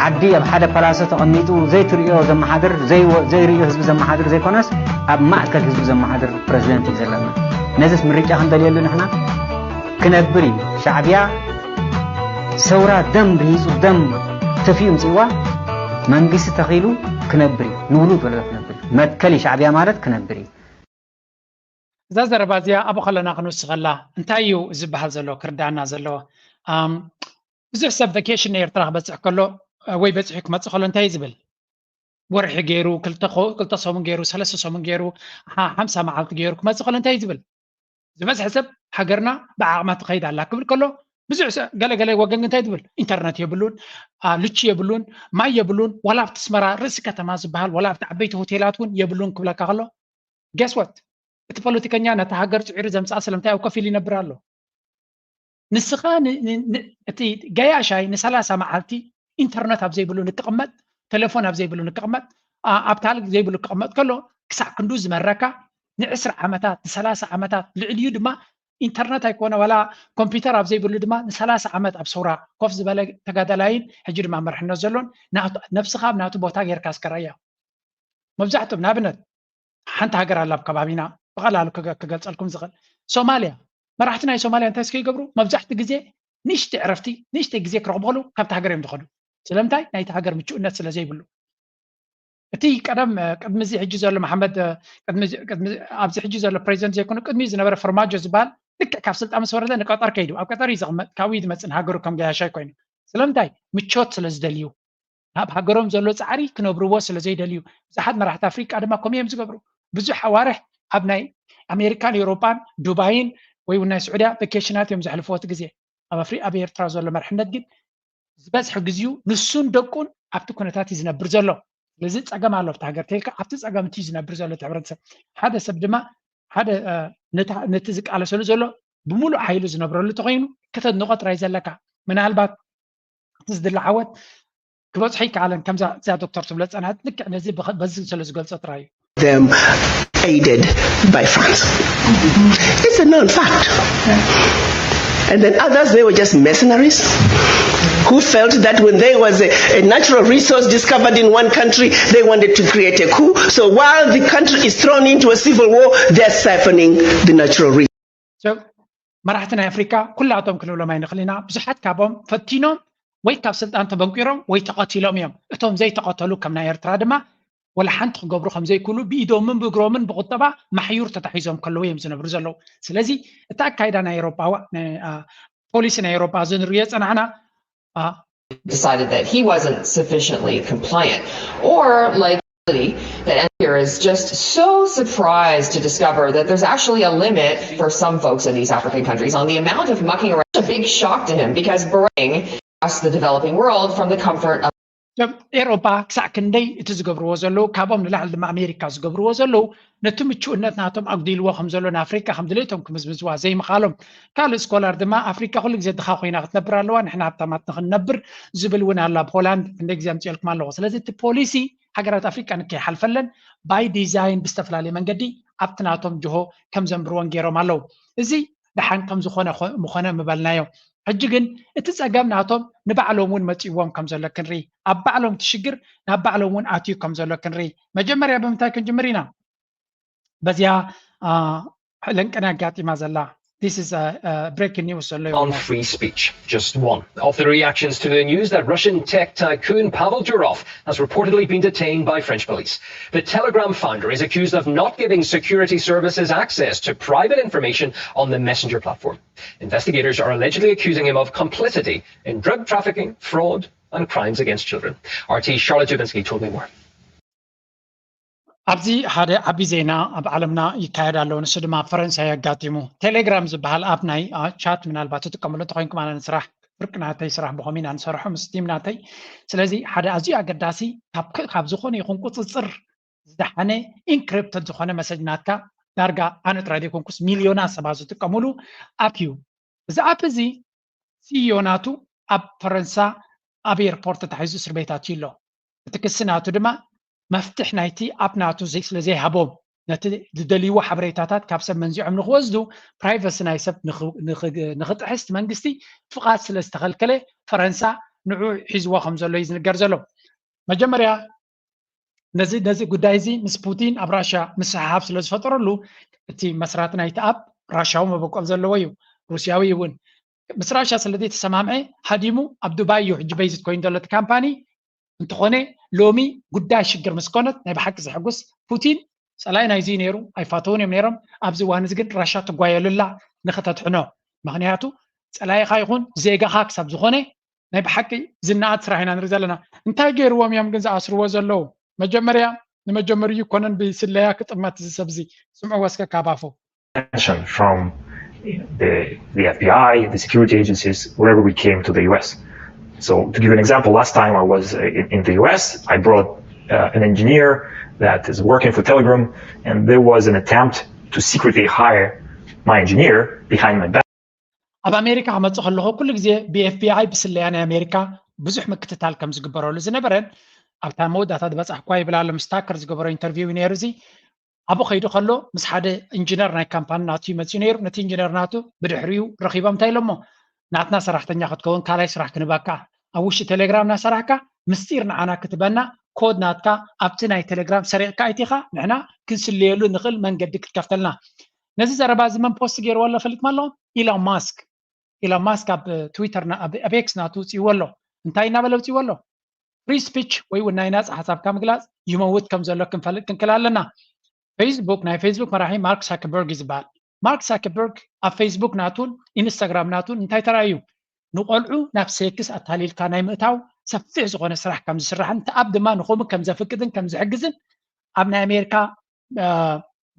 ዓዲ ኣብ ሓደ ፓላሶ ተቐሚጡ ዘይትርእዮ ዘመሓድር ዘይርእዮ ህዝቢ ዘመሓድር ዘይኮነስ ኣብ ማእከል ህዝቢ ዘመሓድር ፕሬዚደንት እዩ ዘለና ነዚስ ምርጫ ክንደልየሉ ንሕና ክነብር እዩ ሻዕብያ ሰውራ ደም ርሂፁ ደም ተፊኡ ምፅዋ መንግስቲ ተኺሉ ክነብር እዩ ንውሉድ ወለዶ ክነብር እዩ መትከል ሻዕብያ ማለት ክነብር እዩ እዛ ዘረባ እዚኣ ኣብኡ ከለና ክንውስኸላ እንታይ እዩ ዝበሃል ዘሎ ክርዳና ዘለዎ ብዙሕ ሰብ ቨኬሽን ኤርትራ ክበፅሕ ከሎ ወይ በፂሑ ክመፅእ ከሎ እንታይ እዩ ዝብል ወርሒ ገይሩ ክልተ ሰሙን ገይሩ ሰለስተ ሰሙን ገይሩ ሓምሳ መዓልቲ ገይሩ ክመፅእ ከሎ እንታይ እዩ ዝብል ዝበዝሐ ሰብ ሃገርና ብዓቕማ ትኸይድ ኣላ ክብል ከሎ ብዙሕ ገለገለ ወገን እንታይ ትብል ኢንተርነት የብሉን ልቺ የብሉን ማይ የብሉን ዋላ ኣብቲ ስመራ ርእሲ ከተማ ዝበሃል ዋላ ኣብቲ ዓበይቲ ሆቴላት እውን የብሉን ክብለካ ከሎ ገስወት እቲ ፖለቲከኛ ነታ ሃገር ፅዒሩ ዘምፅኣ ስለምንታይ ኣብ ከፊል ይነብር ኣሎ ንስኻ እቲ ገያሻይ ንሰላሳ መዓልቲ ኢንተርነት ኣብ ዘይብሉ ንክቕመጥ ቴሌፎን ኣብ ዘይብሉ ንክቕመጥ ኣብ ካልእ ዘይብሉ ክቕመጥ ከሎ ክሳዕ ክንዱ ዝመረካ ንዕስራ ዓመታት ንሰላሳ ዓመታት ልዕሊኡ ድማ ኢንተርነት ኣይኮነ ዋላ ኮምፒውተር ኣብ ዘይብሉ ድማ ንሰላሳ ዓመት ኣብ ሰውራ ኮፍ ዝበለ ተጋዳላይን ሕጂ ድማ መርሕነት ዘሎን ነብስኻ ኣብ ናቱ ቦታ ጌርካ እስከ ረእያ መብዛሕትኦም ንኣብነት ሓንቲ ሃገር ኣላ ኣብ ከባቢና ብቐላሉ ክገልፀልኩም ዝኽእል ሶማልያ መራሕቲ ናይ ሶማልያ እንታይ እስከ ይገብሩ መብዛሕቲ ግዜ ንእሽተይ ዕረፍቲ ንእሽተይ ግዜ ክረኽቡ ከለዉ ካብቲ ሃገር እዮም ዝኸዱ ስለምንታይ ናይቲ ሃገር ምቹእነት ስለ ዘይብሉ እቲ ቀደም ቅድሚ እዚ ሕጂ ዘሎ መሓመድ ኣብዚ ሕጂ ዘሎ ፕሬዚደንት ዘይኮነ ቅድሚ ዝነበረ ፈርማጆ ዝበሃል ልክዕ ካብ ስልጣን ምስ ወረደ ንቀጠር ከይዱ ኣብ ቀጠር እዩ ዝቕመጥ ካብኡ እዩ ዝመፅእ ንሃገሩ ከም ገያሻይ ኮይኑ ስለምንታይ ምቾት ስለ ዝደልዩ ኣብ ሃገሮም ዘሎ ፃዕሪ ክነብርዎ ስለ ዘይደልዩ ብዙሓት መራሕቲ ኣፍሪቃ ድማ ከምኡ እዮም ዝገብሩ ብዙሕ ኣዋርሕ ኣብ ናይ ኣሜሪካን ኤውሮጳን ዱባይን ወይ እውን ናይ ስዑድያ ቨኬሽናት እዮም ዘሕልፍዎ እቲ ግዜ ኣብ ኣፍሪ ኣብ ኤርትራ ዘሎ መርሕነት ግን ዝበዝሐ ግዜኡ ንሱን ደቁን ኣብቲ ኩነታት እዩ ዝነብር ዘሎ ስለዚ ፀገም ኣሎ ኣብቲ ሃገር ተልካ ኣብቲ ፀገም እቲ ዝነብር ዘሎ እቲ ሕብረተሰብ ሓደ ሰብ ድማ ሓደ ነቲ ዝቃለሰሉ ዘሎ ብምሉእ ሓይሉ ዝነብረሉ ተኮይኑ ከተድንቆ ጥራይ ዘለካ ምናልባት እቲ ዝድለ ዓወት ክበፅሖ ይከኣለን ከምዛ እዛ ዶክተር ትብሎ ፀናት ልክዕ ነዚ በዚ ስለ ዝገልፆ ጥራይ እዩ them aided by France. It's a known fact. And then others, they were just mercenaries who felt that when there was a, a, natural resource discovered in one country, they wanted to create a coup. So while the country is thrown into a civil war, they're siphoning the natural resource. መራሕቲ ናይ ኣፍሪካ ኩላቶም ክንብሎም ኣይንኽእል ኢና ብዙሓት ካብኦም ፈቲኖም ወይ ካብ ስልጣን ተበንቂሮም ወይ ተቐቲሎም እዮም እቶም ዘይተቐተሉ ከም ናይ ኤርትራ ድማ ወላ ሓንቲ ክገብሩ ከም ዘይክእሉ ብኢዶምን ብእግሮምን ብቁጠባ ማሕዩር ተታሒዞም ከለዉ እዮም ዝነብሩ ዘለዉ ስለዚ እቲ ኣካይዳ ናይ ኤሮጳ ፖሊሲ ናይ ኤሮጳ እዚ ንሪኦ ጸናሕና decided that he wasn't sufficiently compliant or like that here is just so surprised to discover that there's actually a limit for some folks in these African countries on the amount of mucking around. A big shock to him because Barang across the developing world from the comfort of እቶም ኤሮፓ ክሳዕ ክንደይ እቲ ዝገብርዎ ዘለዉ፣ ካብኦም ንላዕሊ ድማ ኣሜሪካ ዝገብርዎ ዘለዉ፣ ነቲ ምቹእነት ናቶም ኣጉዲልዎ ከም ዘሎ፣ ንኣፍሪቃ ከም ድሌቶም ክምዝምዝዋ ዘይምኻሎም። ካልእ ስኮላር ድማ ኣፍሪቃ ኩሉ ግዜ ድኻ ኮይና ክትነብር ኣለዋ፣ ንሕና ሃብታማት ንክንነብር ዝብል እውን ኣሎ። ኣብ ሆላንድ ክንደይ ግዜ ኣምፅኦልኩም ኣለኹ። ስለዚ እቲ ፖሊሲ ሃገራት ኣፍሪቃ ንከይሓልፈለን ባይ ዲዛይን ብዝተፈላለየ መንገዲ ኣብቲ ናቶም ጅሆ ከም ዘንብርዎን ገይሮም ኣለዉ። እዚ ደሓን ከም ዝኾነ ኮ- ምኾነ ምበልናዮ። ሕጂ ግን እቲ ጸገም ናቶም ንባዕሎም እውን መጺዎም ከም ዘሎ ክንርኢ፣ ኣብ ባዕሎም እቲ ሽግር ናብ ባዕሎም እውን ኣትዩ ከም ዘሎ ክንርኢ። መጀመርያ ብምንታይ ክንጅምር ኢና? በዚኣ ለንቅና ኣጋጢማ ዘላ this is a, a breaking news ዘሎ on free speech. Just one of the reactions to the news that Russian tech tycoon Pavel Durov has reportedly been detained by French police. The Telegram founder is accused of not giving security services access to private information on the Messenger platform. Investigators are allegedly accusing him of complicity in drug trafficking, fraud, and crimes against children. R T Charlotte Dubinsky told me more. ኣብዚ ሓደ ዓቢ ዜና ኣብ ዓለምና ይካየድ ኣሎ። ንሱ ድማ ኣብ ፈረንሳይ ኣጋጢሙ። ቴሌግራም ዝበሃል ኣፕ ናይ ቻት ምናልባት ትጥቀምሉ እንተኮይንኩም፣ ኣነ ንስራሕ ፍርቂ ናተይ ስራሕ ብኮም ኢና ንሰርሖ ምስ ቲም ናተይ። ስለዚ ሓደ ኣዝዩ ኣገዳሲ ካብ ክ- ካብ ዝኾነ ይኹን ቁፅፅር ዝደሓነ ኢንክሪፕትድ ዝኾነ መሰጅ ናትካ ዳርጋ ኣነ ጥራይ ዘይኮንኩስ ሚልዮናት ሰባት ዝጥቀምሉ ኣፕ እዩ። እዚ ኣፕ እዚ ሲኢኦ ናቱ ኣብ ፈረንሳ ኣብ ኤርፖርት ተታሒዙ እስር ቤት ኣትዩ ኣሎ። እቲ ክሲ ናቱ ድማ መፍትሕ ናይቲ ኣፕ ናቱ ዘይ- ስለ ዘይሃቦም ነቲ ዝደልይዎ ሓበሬታታት ካብ ሰብ መንዚዖም ንክወስዱ ፕራይቨሲ ናይ ሰብ ንኽ- ንኽ- ንኽጥሕስ እቲ መንግስቲ ፍቓድ ስለ ዝተኸልከለ ፈረንሳ ንዑ ሒዝዎ ከም ዘሎ እዩ ዝንገር ዘሎ። መጀመርያ ነዚ ነዚ ጉዳይ እዚ ምስ ፑቲን ኣብ ራሽያ ምስሕሓብ ስለ ዝፈጠረሉ እቲ መስራቲ ናይቲ ኣፕ ራሽያዊ መበቆል ዘለዎ እዩ፣ ሩስያዊ እውን። ምስ ራሽያ ስለ ዘይተሰማምዐ ሃዲሙ ኣብ ዱባይ እዩ ሕጂ በይዝት ኮይኑ ዘሎ እቲ ካምፓኒ። እንተኾነ ሎሚ ጉዳይ ሽግር ምስ ኮነት ናይ ብሓቂ ዘሕጉስ ፑቲን ጸላይ ናይዚ ነይሩ ኣይፋተውን እዮም ነይሮም። ኣብዚ እዋን እዚ ግን ራሻ ትጓየሉላ ንክተድሕኖ፣ ምክንያቱ ጸላይኻ ይኹን ዜጋኻ ክሳብ ዝኾነ ናይ ብሓቂ ዝነኣድ ስራሕ ኢና ንርኢ ዘለና። እንታይ ገይርዎም እዮም ግን ዝኣስርዎ ዘለዉ? መጀመርያ ንመጀመርዩ ኮነን ብስለያ ክጥመት እዚ ሰብ እዚ ስምዕዎ እስከ ካብ ኣፉ። attention from the, the F B I, the security agencies, wherever we came to the U S. So, to give an example, last time I was uh, in, in the U S, I brought uh, an engineer that is working for Telegram, and there was an attempt to secretly hire my engineer behind my back. ኣብ ኣሜሪካ ክመፅእ ከለኹ ኩሉ ግዜ ብ ኤፍ ቢ ኣይ ብስለያ ናይ ኣሜሪካ ብዙሕ ምክትታል ከም ዝግበረሉ ዝነበረን ኣብታ መወዳእታ ዝበፃሕኳ ይብል ኣሎ። ምስ ታከር ዝገበሮ ኢንተርቪው እዩ ነይሩ። እዚ ኣብኡ ከይዱ ከሎ ምስ ሓደ ኢንጂነር ናይ ካምፓኒ ናቱ ይመፅኡ ነይሩ። ነቲ ኢንጂነር ናቱ ብድሕሪኡ ረኺቦም እንታይ ኢሎሞ፣ ናትና ሰራሕተኛ ክትከውን ካልኣይ ስራሕ ክንህበካ፣ ኣብ ውሽጢ ቴሌግራም እናሰራሕካ ምስጢር ንዓና ክትበና ኮድ ናትካ ኣብቲ ናይ ቴሌግራም ሰሪቕካ ኣይቲኻ ንሕና ክንስለየሉ ንኽእል መንገዲ ክትከፍተልና። ነዚ ዘረባ እዚ መን ፖስት ገይርዎ ኣሎ ፈሊጥማ ኣለኹም? ኢሎን ማስክ። ኢሎን ማስክ ኣብ ትዊተር ኣብ ኤክስ ናቱ ውፅእዎ ኣሎ። እንታይ እናበለ ውፅእዎ ኣሎ? ፍሪ ስፒች ወይ እውን ናይ ናፃ ሓሳብካ ምግላፅ ይመውት ከም ዘሎ ክንፈልጥ ክንክል ኣለና። ፌስቡክ ናይ ፌስቡክ መራሒ ማርክ ሳክበርግ እዩ ዝበሃል። ማርክ ሳክበርግ ኣብ ፌስቡክ ናቱን ኢንስታግራም ናቱን እንታይ ተራእዩ? ንቆልዑ ናብ ሴክስ ኣታሊልካ ናይ ምእታው ሰፊሕ ዝኾነ ስራሕ ከም ዝስራሕን እቲ ኣብ ድማ ንኸምኡ ከም ዘፍቅድን ከም ዝሕግዝን ኣብ ናይ ኣሜሪካ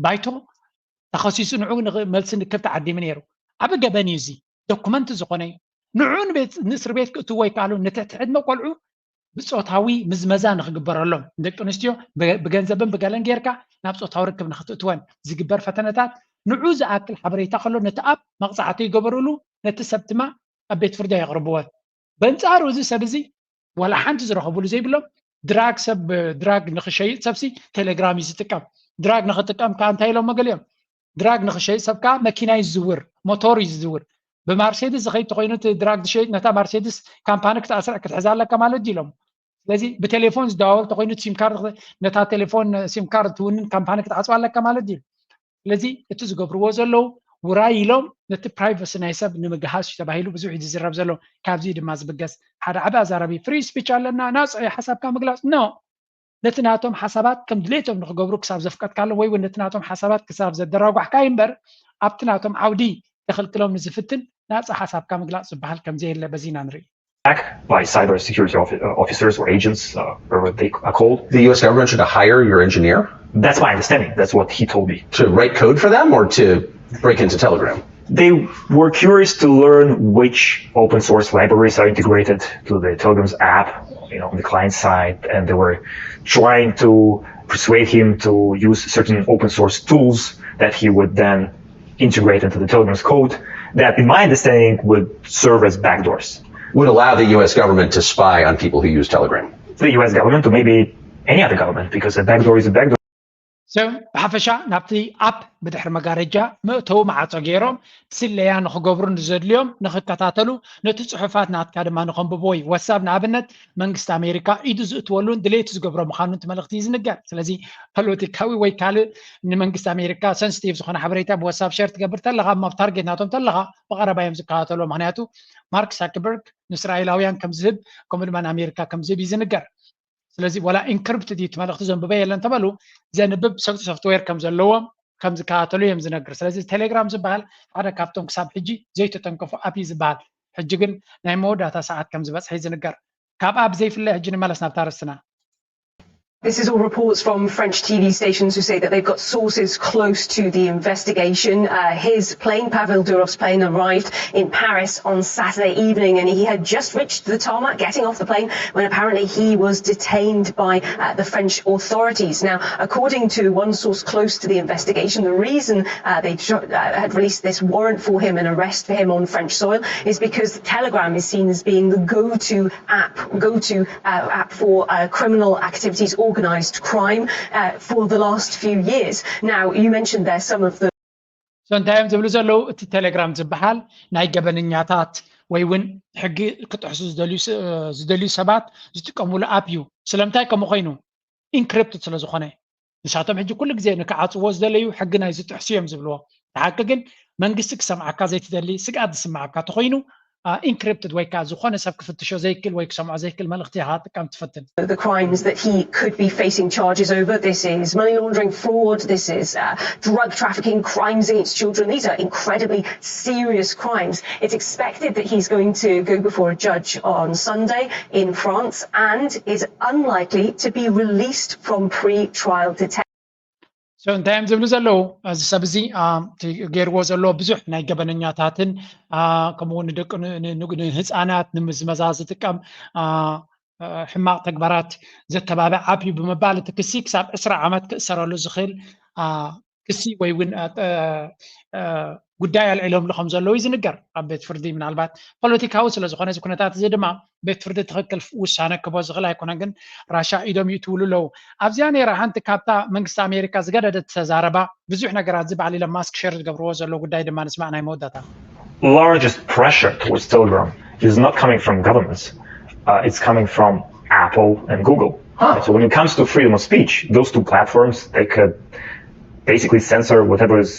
ባይቶ ተኸሲሱ ንዑ መልሲ ንክብ ተዓዲሙ ነይሩ። ዓቢ ገበን እዩ እዚ። ዶኩመንት ዝኾነ እዩ። ንዑ ንቤት ንእስር ቤት ክእትዎ ይከኣሉ። ንትሕቲ ዕድመ ቆልዑ ብፆታዊ ምዝመዛ ንክግበረሎም ንደቂ ኣንስትዮ ብገንዘብን ብገለን ጌርካ ናብ ፆታዊ ርክብ ንክትእትወን ዝግበር ፈተነታት ንዑ ዝኣክል ሓበሬታ ከሎ ነቲ ኣብ መቕፃዕቲ ይገበርሉ፣ ነቲ ሰብ ድማ ኣብ ቤት ፍርዲ የቕርብወን። በንፃሩ እዚ ሰብ እዚ ዋላ ሓንቲ ዝረኸብሉ ዘይብሎም ድራግ ሰብ ድራግ ንክሸይጥ ሰብሲ ቴሌግራም እዩ ዝጥቀም። ድራግ ንክጥቀም ከዓ እንታይ ኢሎም መገሊኦም ድራግ ንክሸይጥ ሰብ ከዓ መኪና እዩ ዝዝውር፣ ሞቶር እዩ ዝዝውር። ብማርሴድስ ዝኸይድ ተኮይኑ እቲ ድራግ ዝሸይጥ ነታ ማርሴድስ ካምፓኒ ክትኣስር ክትሕዛ ኣለካ ማለት ድዩ ኢሎም። ስለዚ ብቴሌፎን ዝደዋወል ተኮይኑ ሲም ካርድ ነታ ቴሌፎን ሲም ካርድ ትውንን ካምፓኒ ክትዓፅዋ ኣለካ ማለት ድዩ? ስለዚ እቲ ዝገብርዎ ዘለዉ ውራይ ኢሎም ነቲ ፕራይቨሲ ናይ ሰብ ንምግሃስ እዩ ተባሂሉ ብዙሕ እዩ ዝዝረብ ዘሎ። ካብዚ ድማ ዝብገስ ሓደ ዓቢ ኣዛራቢ ፍሪ ስፒች ኣለና፣ ናፃ እዩ ሓሳብካ ምግላፅ ኖ ነቲ ናቶም ሓሳባት ከም ድሌቶም ንክገብሩ ክሳብ ዘፍቀድካሎም ወይ እውን ነቲ ናቶም ሓሳባት ክሳብ ዘደራጓሕካ እዩ እምበር ኣብቲ ናቶም ዓውዲ ተኽልክሎም ንዝፍትን ናፃ ሓሳብካ ምግላፅ ዝበሃል ከምዘየለ በዚ ኢና ንርኢ። By cyber security officers or agents, uh, whatever they are called. The U S government should hire your engineer? That's my understanding. That's what he told me. To write code for them or to break into Telegram? They were curious to learn which open source libraries are integrated to the Telegram's app. you know, on the client side, and they were trying to persuade him to use certain open source tools that he would then integrate into the Telegram's code that, in my understanding, would serve as backdoors. Would allow the U S government to spy on people who use Telegram. The U S government, or maybe any other government, because a backdoor is a backdoor. So ብሓፈሻ ናብቲ ኣፕ ብድሕሪ መጋረጃ መእተዊ ማዕጾ ገይሮም ስለያ ንኽገብሩ ንዘድልዮም ንኽከታተሉ፣ ነቲ ጽሑፋት ናትካ ድማ ንኸንብቦ እዩ። ወሳብ ንኣብነት መንግስቲ ኣሜሪካ ኢዱ ዝእትወሉን ድሌቱ ዝገብሮ ምዃኑ እቲ መልእኽቲ እዩ ዝንገር። ስለዚ ፖለቲካዊ ወይ ካልእ ንመንግስቲ ኣሜሪካ ሰንስቲቭ ዝኾነ ሓበሬታ ብወሳብ ሸር ትገብር ተለኻ፣ ኣብ ታርጌት ናቶም ተለኻ፣ ብቐረባ እዮም ዝከታተልዎ። ምክንያቱ ማርክ ሳክበርግ ንእስራኤላውያን ከም ዝህብ፣ ከምኡ ድማ ንኣሜሪካ ከም ዝህብ እዩ ዝንገር። ስለዚ ዋላ ኢንክሪፕትድ እዩ እቲ መልእኽቲ፣ ዘንብበ የለን ተበሉ፣ ዘንብብ ሶፍትዌር ከም ዘለዎም ከም ዝከታተሉ እዮም ዝነግር። ስለዚ ቴሌግራም ዝበሃል ሓደ ካብቶም ክሳብ ሕጂ ዘይተተንከፉ ኣፕ እዩ ዝበሃል። ሕጂ ግን ናይ መወዳእታ ሰዓት ከም ዝበፅሐ እዩ ዝንገር። ካብ ኣፕ ዘይፍለ፣ ሕጂ ንመለስ ናብታ ኣርእስትና። This is all reports from French T V stations who say that they've got sources close to the investigation. Uh, his plane, Pavel Durov's plane, arrived in Paris on Saturday evening, and he had just reached the tarmac, getting off the plane, when apparently he was detained by uh, the French authorities. Now, according to one source close to the investigation, the reason uh, they tr- uh, had released this warrant for him and arrest for him on French soil is because Telegram is seen as being the go-to app, go-to uh, app for uh, criminal activities, organized crime uh, for the last few years. Now, you mentioned there some of the So እንታይ እዮም ዝብሉ ዘለዉ? እቲ ቴሌግራም ዝበሃል ናይ ገበነኛታት ወይ እውን ሕጊ ክጥሕሱ ዝደልዩ ስ- ዝደልዩ ሰባት ዝጥቀሙሉ ኣፕ እዩ። ስለምንታይ ከምኡ ኮይኑ? ኢንክሪፕትድ ስለ ዝኾነ። ንሳቶም ሕጂ ኩሉ ግዜ ንክዓፅዎ ዝደለዩ ሕጊ ናይ ዝጥሕሱ እዮም ዝብልዎ። ብሓቂ ግን መንግስቲ ክሰምዓካ ዘይትደሊ፣ ስግኣት ዝስምዓካ ተኾይኑ፣ ኢንክሪፕትድ ወይ ከዓ ዝኾነ ሰብ ክፍትሾ ዘይክል ወይ ክሰምዖ ዘይክል መልእኽቲ ኢኻ ጥቀም ትፈትን። the crimes that he could be facing charges over. This is money laundering, fraud, this is uh, drug trafficking, crimes against children. These are incredibly serious crimes. It's expected that he's going to go before a judge on Sunday in France and is unlikely to be released from pre-trial detention. So እንታይ እዮም ዝብሉ ዘለዉ? እዚ ሰብ እዚ አ፣ እቲ ገይርዎ ዘለዎ ብዙሕ ናይ ገበነኛታትን አ፣ ከምኡ እውን ንደቂ ን- ን- ን- ንህፃናት ንምዝመዛ ዝጥቀም አ፣ አ፣ ሕማቕ ተግባራት ዘተባብዕ ኣፕ እዩ ብምባል እቲ ክሲ ክሳብ ዕስራ ዓመት ክእሰረሉ ዝኽእል አ፣ ክሲ ወይ እውን አ፣ አ፣ አ፣ ጉዳይ ኣልዒሎምሉ ከም ዘለዉ እዩ ዝንገር ኣብ ቤት ፍርዲ። ምናልባት ፖለቲካዊ ስለ ዝኾነ እዚ ኩነታት እዚ ድማ ቤት ፍርዲ ትኽክል ውሳነ ክቦ ዝኽእል ኣይኮነን። ግን ራሻ ኢዶም ይእትውሉ ኣለዉ። ኣብዚኣ ነይራ ሓንቲ ካብታ መንግስቲ ኣሜሪካ ዝገደደት ተዛረባ ብዙሕ ነገራት እዚ በዓል ኢሎን ማስክ ሸር ዝገብርዎ ዘለዉ ጉዳይ ድማ ንስማዕ ናይ መወዳእታ። Largest pressure towards Telegram is not coming from governments. Uh, it's coming from Apple and Google. So when it comes to freedom of speech, those two platforms, they could basically censor whatever is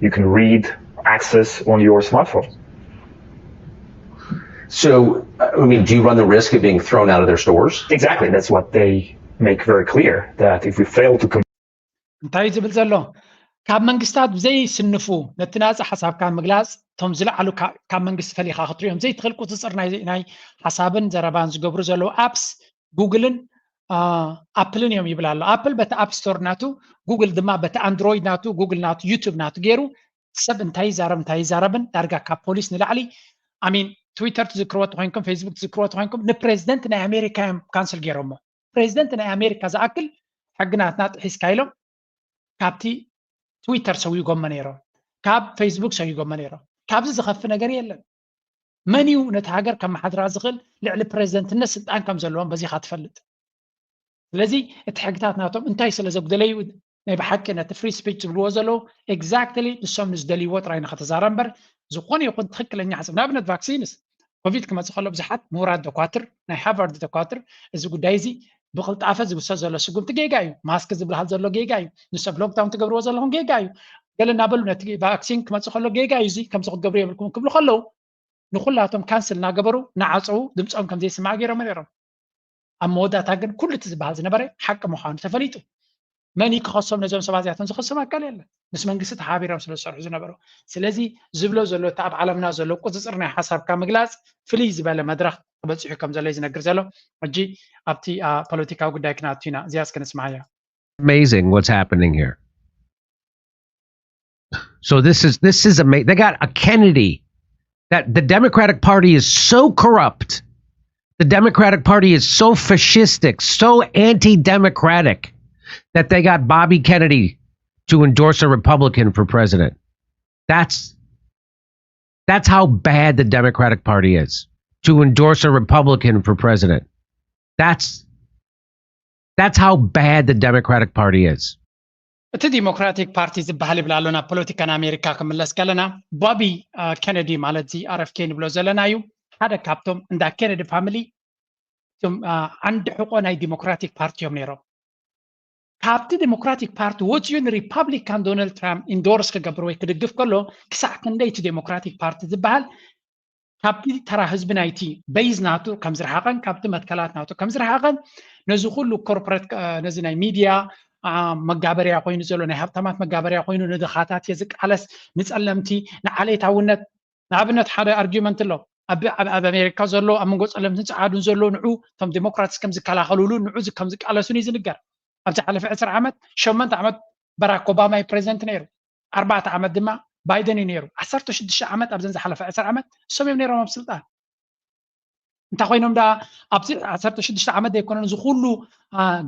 you can read, access on your smartphone. So, I mean, do you run the risk of being thrown out of their stores? Exactly. That's what they make very clear, that if we fail to እንታይ እዩ ዝብል ዘሎ? ካብ መንግስታት ብዘይስንፉ ነቲ ናፃ ሓሳብካ ምግላፅ፣ እቶም ዝለዓሉ ካ- ካብ መንግስቲ ፈሊኻ ክትሪኦም ዘይትኽእል ቁፅፅር ናይ ናይ ሓሳብን ዘረባን ዝገብሩ ዘለዉ ኣፕስ ጉግልን ኣፕልን እዮም ይብል ኣሎ። ኣፕል በቲ ኣፕ ስቶር ናቱ፣ ጉግል ድማ በቲ ኣንድሮይድ ናቱ፣ ጉግል ናቱ፣ ዩቱብ ናቱ ገይሩ ሰብ እንታይ ይዛረብ እንታይ ይዛረብን ዳርጋ ካብ ፖሊስ ንላዕሊ። ኣሚን ትዊተር ትዝክርዎ ተኮይንኩም፣ ፌስቡክ ትዝክርዎ ተኮይንኩም፣ ንፕሬዚደንት ናይ ኣሜሪካ እዮም ካንስል ገይሮሞ። ፕሬዚደንት ናይ ኣሜሪካ ዝኣክል ሕግናትና ጥሒስካ ኢሎም ካብቲ ትዊተር ሰዊጎሞ ነይሮም፣ ካብ ፌስቡክ ሰዊጎሞ ነይሮም። ካብዚ ዝኸፊ ነገር የለን። መን እዩ ነቲ ሃገር ከመሓድራ ዝኽእል ልዕሊ ፕሬዚደንትነት ስልጣን ከም ዘለዎም በዚኻ ትፈልጥ። ስለዚ እቲ ሕግታት ናቶም እንታይ ስለ ዘጉደለ እዩ ናይ ብሓቂ ነቲ ፍሪ ስፒች ዝብልዎ ዘለዉ? ኤግዛክትሊ ንሶም ንዝደልይዎ ጥራይ ንኸተዛረብ እምበር ዝኾነ ይኹን ትኽክለኛ ሓሳብ፣ ንኣብነት ቫክሲንስ ኮቪድ ክመፅእ ከሎ ብዙሓት ምሁራት ደኳትር ናይ ሃርቫርድ ደኳትር እዚ ጉዳይ እዚ ብቕልጣፈ ዝውሰድ ዘሎ ስጉምቲ ጌጋ እዩ፣ ማስክ ዝብልሃል ዘሎ ጌጋ እዩ፣ ንሰብ ሎክዳውን ትገብርዎ ዘለኹም ጌጋ እዩ፣ ገለ እናበሉ ነቲ ቫክሲን ክመፅእ ከሎ ጌጋ እዩ፣ እዚ ከምዚ ክትገብሩ የብልኩም ክብሉ ከለዉ ንኩላቶም ካንስል እናገበሩ እናዓፀዉ ድምፆም ከም ዘይስማዕ ገይሮም ነይሮም። ኣብ መወዳእታ ግን ኩሉ እቲ ዝበሃል ዝነበረ ሓቂ ምዃኑ ተፈሊጡ። መን እዩ ክኸሶም? ነዞም ሰባት እዚኣቶም ዝኸሶም ኣካል የለን፣ ምስ መንግስቲ ተሓባቢሮም ስለ ዝሰርሑ ዝነበሩ። ስለዚ ዝብሎ ዘሎ እቲ ኣብ ዓለምና ዘሎ ቁፅፅር ናይ ሓሳብካ ምግላፅ ፍልይ ዝበለ መድረኽ ተበፂሑ ከም ዘሎ እዩ ዝነግር ዘሎ። ሕጂ ኣብቲ አ፣ ፖለቲካዊ ጉዳይ ክንኣቱ ኢና። እዚኣ እስከ ንስማዓያ። Amazing what's happening here. So this is this is amazing. They got a Kennedy. That the Democratic Party is so corrupt. The Democratic Party is so fascistic, so anti-democratic that they got Bobby Kennedy to endorse a Republican for president. That's that's how bad the Democratic Party is, to endorse a Republican for president. That's that's how bad the Democratic Party is. እቲ ዲሞክራቲክ ፓርቲ ዝበሃል ይብል ኣሎ። ናብ ፖለቲካ ናይ ኣሜሪካ ክምለስ ከለና፣ ቦቢ ኬነዲ ማለት እዚ ኣር ኤፍ ኬ ንብሎ ዘለና እዩ። ሓደ ካብቶም እንዳ ኬነዲ ፋሚሊ፣ እቶም ዓንዲ ሕቆ ናይ ዲሞክራቲክ ፓርቲ እዮም ነይሮም። ካብቲ ዲሞክራቲክ ፓርቲ ወፂኡ ንሪፓብሊካን ዶናልድ ትራምፕ ኢንዶርስ ክገብር ወይ ክድግፍ ከሎ፣ ክሳዕ ክንደይ እቲ ዲሞክራቲክ ፓርቲ ዝበሃል ካብቲ ተራ ህዝቢ ናይቲ ቤዝ ናቱ ከም ዝረሓቐን ካብቲ መትከላት ናቱ ከም ዝረሓቐን፣ ነዚ ኩሉ ኮርፖሬት፣ ነዚ ናይ ሚድያ መጋበርያ ኮይኑ ዘሎ፣ ናይ ሃብታማት መጋበርያ ኮይኑ፣ ንድኻታት እየ ዝቃለስ፣ ንፀለምቲ፣ ንዓሌታውነት። ንኣብነት ሓደ ኣርጊመንት ኣሎ። ኣብ ኣሜሪካ ዘሎ ኣብ መንጎ ፀለምትን ፀዓዱን ዘሎ ንዑ እቶም ዲሞክራትስ ከም ዝከላኸሉሉ፣ ንዑ ከም ዝቃለሱን እዩ ዝንገር። ኣብ ዝሓለፈ ዕስራ ዓመት፣ ሸመንተ ዓመት በራክ ኦባማ እዩ ፕሬዚደንት ነይሩ። ኣርባዕተ ዓመት ድማ ባይደን እዩ ነይሩ። ዓሰርተ ሽዱሽተ ዓመት ኣብዘን ዝሓለፈ ዕስራ ዓመት እሶም እዮም ነይሮም ኣብ ስልጣን። እንታይ ኮይኖም ደኣ ኣብዚ ዓሰርተ ሽዱሽተ ዓመት ዘይኮነን እዚ ኩሉ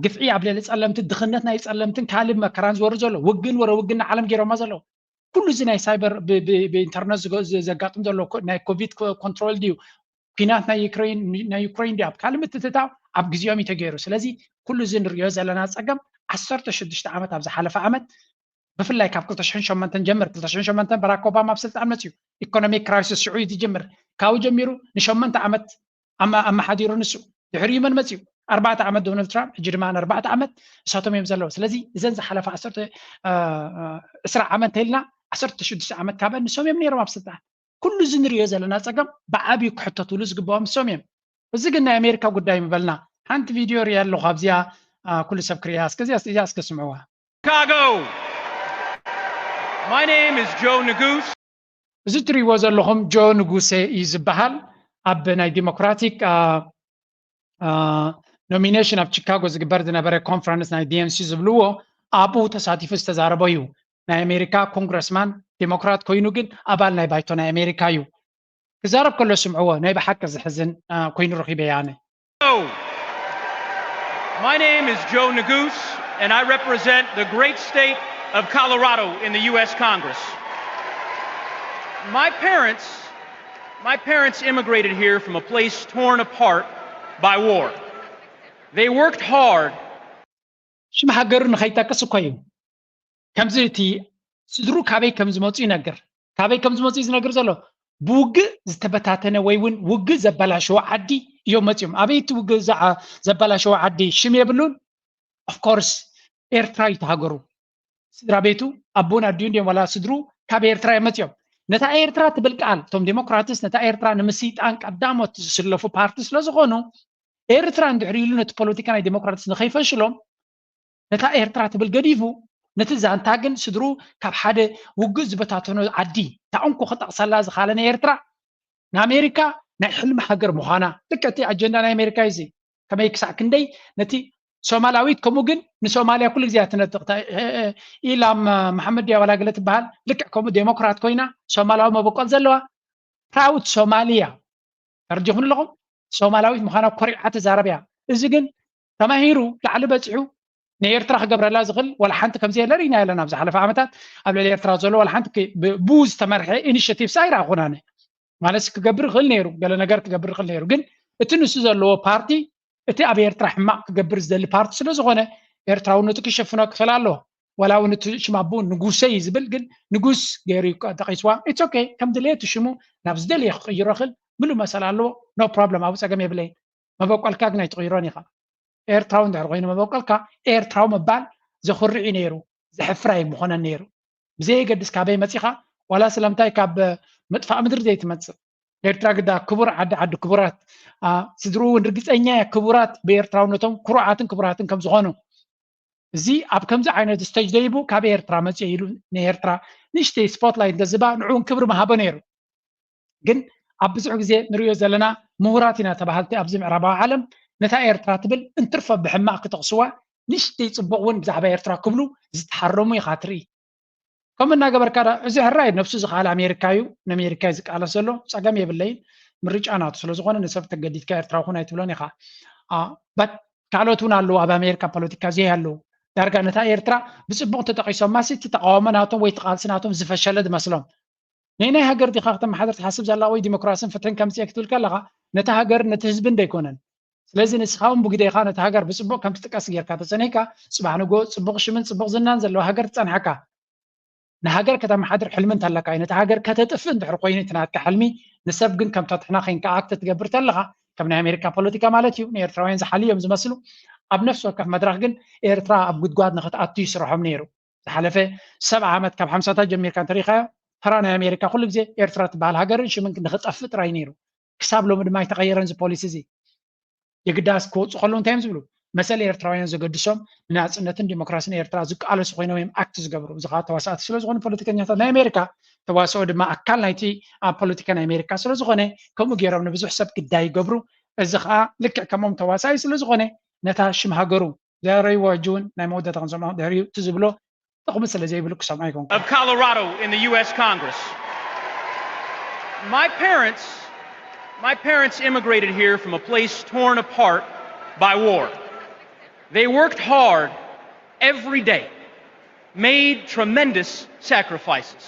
ግፍዒ ኣብ ልዕሊ ፀለምቲ፣ ድኽነት ናይ ፀለምትን ካልእ መከራን ዝበሩ ዘሎ፣ ውግን ወረ ውግን ንዓለም ገይሮማ ዘለዉ። ኩሉ እዚ ናይ ሳይበር ብኢንተርነት ዘጋጥም ዘሎ ናይ ኮቪድ ኮንትሮል ድዩ፣ ኲናት ናይ ዩክሬን ድዩ፣ ኣብ ካልእ ምትትታው ኣብ ግዜኦም እዩ ተገይሩ። ስለዚ ኩሉ እዚ ንሪኦ ዘለና ፀገም ዓሰርተ ሽዱሽተ ዓመት ኣብ ዝሓለፈ ዓመት ብፍላይ ካብ ክልተ ሽሕን ሸሞንተን ጀምር፣ ክልተ ሽሕን ሸሞንተን በራክ ኦባማ ኣብ ስልጣን መፅዩ፣ ኢኮኖሚክ ክራይሲስ ሽዑ እዩ ዝጅምር። ካብኡ ጀሚሩ ንሸሞንተ ዓመት ኣመሓዲሩ ንሱ። ድሕሪኡ መን መፅዩ? ኣርባዕተ ዓመት ዶናልድ ትራምፕ፣ ሕጂ ድማ ንኣርባዕተ ዓመት እሳቶም እዮም ዘለዉ። ስለዚ እዘን ዝሓለፈ ዓሰርተ ዕስራ ዓመት እንተኢልና፣ ዓሰርተ ሽዱሽተ ዓመት ካብአን ንሶም እዮም ነይሮም ኣብ ስልጣን። ኩሉ እዚ ንሪኦ ዘለና ፀገም ብዓብዩ ክሕተትሉ ዝግብኦም ንሶም እዮም። እዚ ግን ናይ ኣሜሪካ ጉዳይ ምበልና። ሓንቲ ቪድዮ ሪኣ ኣለኹ ኣብዚኣ፣ ኩሉ ሰብ ክሪኣ እስከ እዚኣ እስከ ስምዕዋ። Chicago. My name is Joe Neguse. እዚ ትሪእዎ ዘለኹም ጆ ንጉሴ እዩ ዝበሃል። ኣብ ናይ ዲሞክራቲክ ኖሚኔሽን ኣብ ቺካጎ ዝግበር ዝነበረ ኮንፈረንስ ናይ ዲኤንሲ ዝብልዎ ኣብኡ ተሳቲፉ ዝተዛረቦ እዩ። ናይ ኣሜሪካ ኮንግረስማን ዲሞክራት ኮይኑ ግን ኣባል ናይ ባይቶ ናይ ኣሜሪካ እዩ። ክዛረብ ከሎ ስምዕዎ፣ ናይ ብሓቂ ዝሕዝን ኮይኑ ረኺበ ኣነ። My name is Joe Neguse, and I represent the great state of Colorado in the U S Congress. My parents, my parents immigrated here from a place torn apart by war. They worked hard. ሽም ሃገሩ ንኸይጠቅስ እኮ እዩ። ከምዚ እቲ ስድሩ ካበይ ከም ዝመፁ ይነግር። ካበይ ከም ዝመፁ እዩ ዝነግር ዘሎ። ብውግእ ዝተበታተነ ወይ እውን ውግእ ዘበላሸወ ዓዲ እዮም መፂኦም። ኣበይ እቲ ውግእ ዘበላሸወ ዓዲ ሽም የብሉን። ኦፍኮርስ ኤርትራ እዩ ተሃገሩ። ስድራ ቤቱ ኣቦን ኣዲኡ እንዲዮም ዋላ ስድሩ ካብ ኤርትራ እዮም መፂኦም። ነታ ኤርትራ ትብል ቃል እቶም ዴሞክራትስ ነታ ኤርትራ ንምስይጣን ቀዳሞት ዝስለፉ ፓርቲ ስለዝኾኑ ኤርትራ እንድሕር ኢሉ ነቲ ፖለቲካ ናይ ዴሞክራትስ ንኸይፈሽሎም ነታ ኤርትራ ትብል ገዲፉ ነቲ ዛንታ ግን ስድሩ ካብ ሓደ ውግእ ዝበታተኖ ዓዲ እታ እንኮ ክጠቕሰላ ዝኻለነ ኤርትራ ንኣሜሪካ ናይ ሕልሚ ሃገር ምዃና ልክዕ እቲ ኣጀንዳ ናይ ኣሜሪካ እዩ እዚ። ከመይ ክሳዕ ክንደይ ነቲ ሶማላዊት ከምኡ ግን ንሶማልያ ኩሉ ግዜ ትነጥቕ ኢላም መሓመድ ድያ ዋላ ገለ ትበሃል ልክዕ ከምኡ ዴሞክራት ኮይና ሶማላዊ መበቆል ዘለዋ ፕራውድ ሶማልያ ፈርጅኹም ኣለኹም ሶማላዊት ምዃና ኮሪዓ ትዛረብ እያ። እዚ ግን ተማሂሩ ላዕሊ በፂሑ ንኤርትራ ክገብረላ ዝኽእል ዋላ ሓንቲ ከምዘየለ ርኢና ኣለና። ኣብ ዝሓለፈ ዓመታት ኣብ ልዕሊ ኤርትራ ዘሎ ዋላ ሓንቲ ብኡ ዝተመርሐ ኢኒሽቲቭስ ኣይረኣኹን ኣነ። ማለት ክገብር ይኽእል ነይሩ፣ ገለ ነገር ክገብር ይኽእል ነይሩ። ግን እቲ ንሱ ዘለዎ ፓርቲ እቲ ኣብ ኤርትራ ሕማቕ ክገብር ዝደሊ ፓርቲ ስለ ዝኾነ ኤርትራውነቱ ክሸፍኖ ክኽእል ኣለዎ። ዋላ እውን እቲ ሽም ኣቦኡ ንጉሰ እዩ ዝብል፣ ግን ንጉስ ገይሩ እዩ ጠቒስዋ። ኢትስ ኦኬ፣ ከም ድሌቱ ሽሙ ናብ ዝደለየ ክቕይሮ ይኽእል፣ ምሉእ መሰል ኣለዎ። ኖ ፕሮብለም፣ ኣብኡ ጸገም የብለይን። መበቆልካ ግን ኣይትቕይሮን ኢኻ። ኤርትራዊ እንድሕር ኮይኑ መበቆልካ ኤርትራዊ ምባል ዘኹርዕ እዩ ነይሩ፣ ዘሕፍር ኣይምኾነን ነይሩ። ብዘየገድስ ካበይ መፂኻ ዋላ ስለምንታይ ካብ ምጥፋእ ምድሪ ዘይትመፅእ ኤርትራ ግዳ ክቡር ዓዲ ዓዲ ክቡራት ስድርኡ እውን ርግፀኛ እየ ክቡራት ብኤርትራውነቶም ኩሩዓትን ክቡራትን ከም ዝኾኑ እዚ ኣብ ከምዚ ዓይነት ስቴጅ ደይቡ ካብ ኤርትራ መፅእ ኢሉ ንኤርትራ ንእሽተይ ስፖትላይት እንተዝባ ንዕኡ እውን ክብሪ ምሃቦ ነይሩ። ግን ኣብ ብዙሕ ግዜ ንሪኦ ዘለና ምሁራት ኢና ተባሃልቲ ኣብዚ ምዕራባዊ ዓለም ነታ ኤርትራ ትብል እንትርፎ ብሕማቕ ክጠቕስዋ ንእሽተይ ፅቡቕ እውን ብዛዕባ ኤርትራ ክብሉ ዝተሓረሙ ኢኻ ትርኢ። ከምኡ እናገበርካ ዳ እዚ ሕራይ ነብሱ ዝኸኣለ ኣሜሪካ እዩ፣ ንኣሜሪካ እዩ ዝቃለስ ዘሎ፣ ፀገም የብለይን። ምርጫ ናቱ ስለ ዝኾነ ንሰብ ተገዲድካ ኤርትራዊ ኩን ኣይትብሎን ኢኻ። በት ካልኦት እውን ኣለዉ ኣብ ኣሜሪካ ፖለቲካ ዘይ ኣለዉ። ዳርጋ ነታ ኤርትራ ብፅቡቕ ተጠቒሶማ ሲ እቲ ተቃውሞ ናቶም ወይ እቲ ቃልሲ ናቶም ዝፈሸለ ዝመስሎም። ናይ ናይ ሃገር ዲኻ ክተመሓደር ትሓስብ ዘላ ወይ ዲሞክራስን ፍትሕን ከምፅእ ክትብል ከለኻ ነቲ ሃገር ነቲ ህዝቢ እንዶ ኣይኮነን። ስለዚ ንስኻ እውን ብግዴኻ ነቲ ሃገር ብፅቡቕ ከም ትጥቀስ ጌርካ ተፀኒሕካ ፅባሕ ንጎ ፅቡቕ ሽምን ፅቡቕ ዝናን ዘለዎ ሃገር ትፀንሓካ። ንሃገር ከተመሓድር ሕልሚ እንተለካ እዩ። ነቲ ሃገር ከተጥፍእ እንድሕር ኮይኑ እቲ ናትካ ሕልሚ ንሰብ ግን ከም ተትሕና ኮይንካ ኣክት ትገብር ተለኻ ከም ናይ ኣሜሪካ ፖለቲካ ማለት እዩ። ንኤርትራውያን ዝሓልዩ እዮም ዝመስሉ። ኣብ ነፍሲ ወከፍ መድረኽ ግን ኤርትራ ኣብ ጉድጓድ ንክትኣቱ እዩ ስርሖም ነይሩ። ዝሓለፈ ሰብዓ ዓመት ካብ ሓምሳታት ጀሚርካ እንተሪኢኻዮ ተራ ናይ ኣሜሪካ ኩሉ ግዜ ኤርትራ ትበሃል ሃገርን ሽምን ንክጠፍእ ጥራይ ነይሩ። ክሳብ ሎሚ ድማ ኣይተቐየረን እዚ ፖሊሲ እዚ። የግዳስ ክወፁ ከለዉ እንታይ እዮም ዝብሉ? መሰል ኤርትራውያን ዘገድሶም ንናፅነትን ዲሞክራስን ኤርትራ ዝቃለሱ ኮይኖም እዮም ኣክት ዝገብሩ። እዚ ከዓ ተዋሳእቲ ስለዝኾኑ ፖለቲከኛታት ናይ ኣሜሪካ ተዋስኦ ድማ ኣካል ናይቲ ኣብ ፖለቲካ ናይ ኣሜሪካ ስለዝኾነ ከምኡ ገይሮም ንብዙሕ ሰብ ግዳይ ይገብሩ። እዚ ከዓ ልክዕ ከምኦም ተዋሳኢ ስለዝኾነ ነታ ሽም ሃገሩ ዘረይዎ ሕጂ እውን ናይ መወዳእታ ክንሰምዖ ድሕሪኡ እቲ ዝብሎ ጥቕሚ ስለ ዘይብሉ ክሰምዖ ኣይኮንኩ። of Colorado in the U S Congress. My parents, my parents immigrated here from a place torn apart by war. They worked hard every day, made tremendous sacrifices,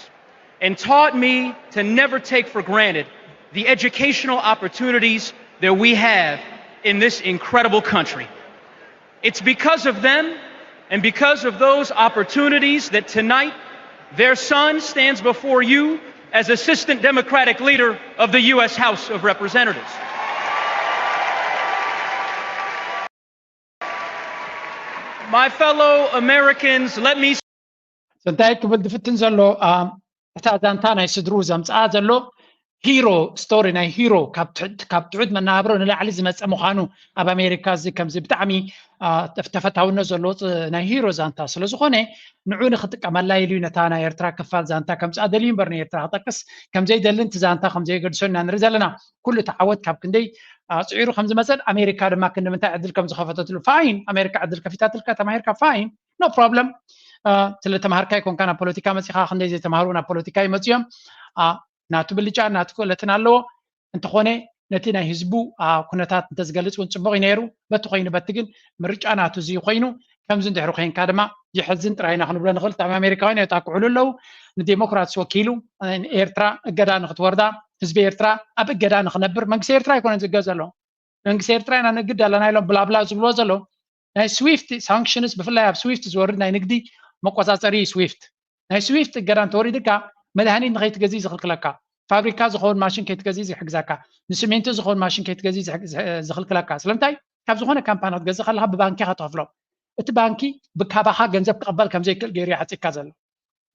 and taught me to never take for granted the educational opportunities that we have in this incredible country. It's because of them and because of those opportunities that tonight their son stands before you as Assistant Democratic Leader of the U S House of Representatives. My fellow Americans, let me እንታይ ክብል ዝፍትን ዘሎ እታ ዛንታ ናይ ስድሩ ዘምፅኣ ዘሎ ሂሮ ስቶሪ ናይ ሂሮ ካብ ትሑት መነባብሮ ንላዕሊ ዝመፀ ምዃኑ ኣብ ኣሜሪካ እዚ ከምዚ ብጣዕሚ ተፈታውነት ዘለዎ ናይ ሂሮ ዛንታ ስለዝኾነ ንዑ ንክጥቀመላ ኢሉ ነታ ናይ ኤርትራ ክፋል ዛንታ ከምፅኣ ደልዩ እምበር ንኤርትራ ክጠቅስ ከምዘይደልን እቲ ዛንታ ከምዘየገድሶ ኢና ንርኢ ዘለና። ኩሉ እቲ ዓወት ካብ ክንደይ ፅዒሩ ከምዝመፀን ኣሜሪካ ድማ ክንዲ ምንታይ ዕድል ከምዝኸፈተትሉ ፋይን ኣሜሪካ ዕድል ከፊታትልካ ተማሂርካ ፋይን no problem። ስለተማሃርካ ኣይኮንካ ናብ ፖለቲካ መፂኻ። ክንደይ ዘይተማሃሩ ናብ ፖለቲካ ይመፅኡ እዮም። ናቱ ብልጫ ናቱ ክእለትን ኣለዎ። እንተኾነ ነቲ ናይ ህዝቡ ኩነታት እንተዝገልፅ እውን ፅቡቕ እዩ ነይሩ። በቲ ኮይኑ በቲ ግን ምርጫ ናቱ እዚ ኮይኑ ከምዚ እንድሕሪ ኮይንካ ድማ የሕዝን ጥራይ ኢና ክንብሎ ንኽእል። ብጣዕሚ ኣሜሪካውያን የጣቅዕሉ ኣለዉ። ንዴሞክራትስ ወኪሉ ኤርትራ እገዳ ንክትወርዳ ህዝቢ ኤርትራ ኣብ እገዳ ንክነብር መንግስቲ ኤርትራ ኣይኮነን ዝእገዝ ዘሎ። መንግስቲ ኤርትራ ኢና ንግድ ኣለና ኢሎም ብላብላ ዝብልዎ ዘለዉ ናይ ስዊፍት ሳንክሽንስ ብፍላይ ኣብ ስዊፍት ዝወርድ ናይ ንግዲ መቆፃፀሪ እዩ ስዊፍት። ናይ ስዊፍት እገዳ እንተወሪድካ መድሃኒት ንከይትገዝእ ዝኽልክለካ፣ ፋብሪካ ዝኸውን ማሽን ከይትገዝእ ዝሕግዘካ፣ ንስሜንቶ ዝኸውን ማሽን ከይትገዝእ ዝኽልክለካ። ስለምንታይ? ካብ ዝኾነ ካምፓኒ ክትገዝእ ከለካ ብባንኪ ኢኻ ትኸፍሎ። እቲ ባንኪ ብካባኻ ገንዘብ ክቕበል ከምዘይክእል ገይሩ ይዓፂካ ዘሎ።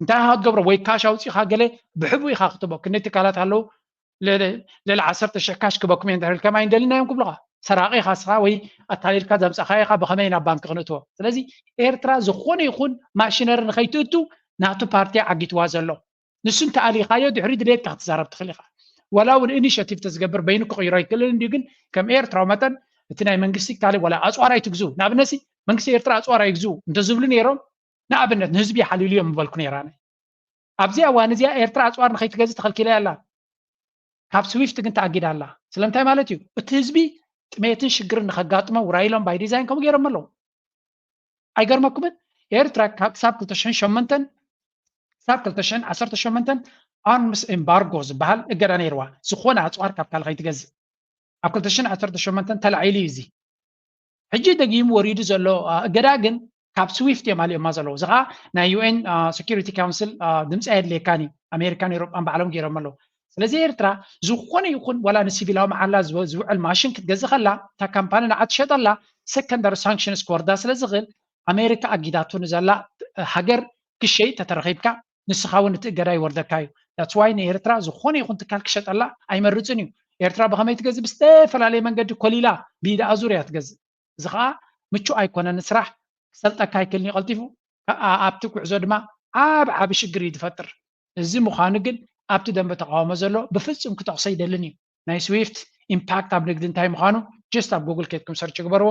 እንታይ ኢኻ ክትገብሮ? ወይ ካሽ ኣውፂእኻ ገለ ብሕቡ ኢኻ ክትቦ። ክንደይ ትካላት ኣለዉ ልዕሊ ዓሰርተ ሽሕ ካሽ ክበኩም እየ እንድሕር ኢልከም ኣይንደልን እዮም ክብሉኻ። ሰራቂ ኢኻ እስኻ ወይ ኣታሊልካ ዘምፃእካዮ ኢኻ ብኸመይ ናብ ባንኪ ክንእትዎ? ስለዚ ኤርትራ ዝኾነ ይኹን ማሽነሪ ንኸይትእቱ ናቱ ፓርቲ ዓጊትዋ ዘሎ። ንሱ እንተኣሊኻዮ ድሕሪ ድሌትካ ክትዛረብ ትኽእል ኢኻ። ዋላ እውን ኢኒሽቲቭ ተዝገብር በይኑ ክቕይሮ ኣይክእልን እንድዩ። ግን ከም ኤርትራዊ መጠን እቲ ናይ መንግስቲ ካልእ ዋላ ኣፅዋር ኣይትግዙ። ንኣብነት መንግስቲ ኤርትራ ኣፅዋር ኣይግዙ እንተዝብሉ ነይሮም ንኣብነት ንህዝቢ ይሓልሉ እዮም ምበልኩ ነይራ። ኣብዚ እዋን እዚኣ ኤርትራ ኣፅዋር ንኸይትገዝእ ተኸልኪላ ኣላ። ካብ ስዊፍት ግን ተኣጊዳ ኣላ። ስለምንታይ ማለት እዩ? እቲ ህዝቢ ጥሜትን ሽግርን ንኸጋጥሞ ውራይ ኢሎም ባይ ዲዛይን ከምኡ ገይሮም ኣለዉ። ኣይገርመኩምን? ኤርትራ ክሳብ ክልተ ሽሕን ሸሞንተን ክሳብ ክልተ ሽሕን ዓሰርተ ሸሞንተን ኣርምስ ኤምባርጎ ዝበሃል እገዳ ነይርዋ። ዝኾነ ኣፅዋር ካብ ካልእ ከይትገዝእ ኣብ ክልተ ሽሕን ዓሰርተ ሸሞንተን ተላዒሉ እዩ እዚ። ሕጂ ደጊሙ ወሪዱ ዘሎ እገዳ ግን ካብ ስዊፍት እዮም ኣልዮማ ዘለዉ። እዚ ከዓ ናይ ዩኤን ሰኪሪቲ ካውንስል ድምፂ ኣየድልየካን እዩ። ኣሜሪካን ኤሮጳን ባዕሎም ገይሮም ኣለዉ። ስለዚ ኤርትራ ዝኾነ ይኹን ዋላ ንሲቪላዊ መዓላ ዝውዕል ማሽን ክትገዝእ ከላ እታ ካምፓኒ ንዓ ትሸጠላ ሰከንዳሪ ሳንክሽንስ ክወርዳ ስለ ዝኽእል ኣሜሪካ ኣጊዳቱ ንዘላ ሃገር ክሸይጥ ተተረኺብካ ንስኻ እውን እቲ እገዳ ይወርደካ እዩ። That's why ንኤርትራ ዝኾነ ይኹን ትካል ክሸጠላ ኣይመርፅን እዩ። ኤርትራ ብኸመይ ትገዝእ? ብዝተፈላለየ መንገዲ ኮሊላ ብኢድ ኣዙር እያ ትገዝእ። እዚ ከዓ ምቹእ ኣይኮነን ንስራሕ ክሰልጠካ ኣይክእልን እዩ ቀልጢፉ። ኣብቲ ጉዕዞ ድማ ዓብ ዓብ ሽግር እዩ ዝፈጥር። እዚ ምዃኑ ግን ኣብቲ ደንበ ተቃውሞ ዘሎ ብፍጹም ክጠቕሶ ኣይደልን እዩ። ናይ ስዊፍት ኢምፓክት ኣብ ንግዲ እንታይ ምዃኑ just ኣብ ጉግል ኬድኩም ሰርች ግበርዎ፣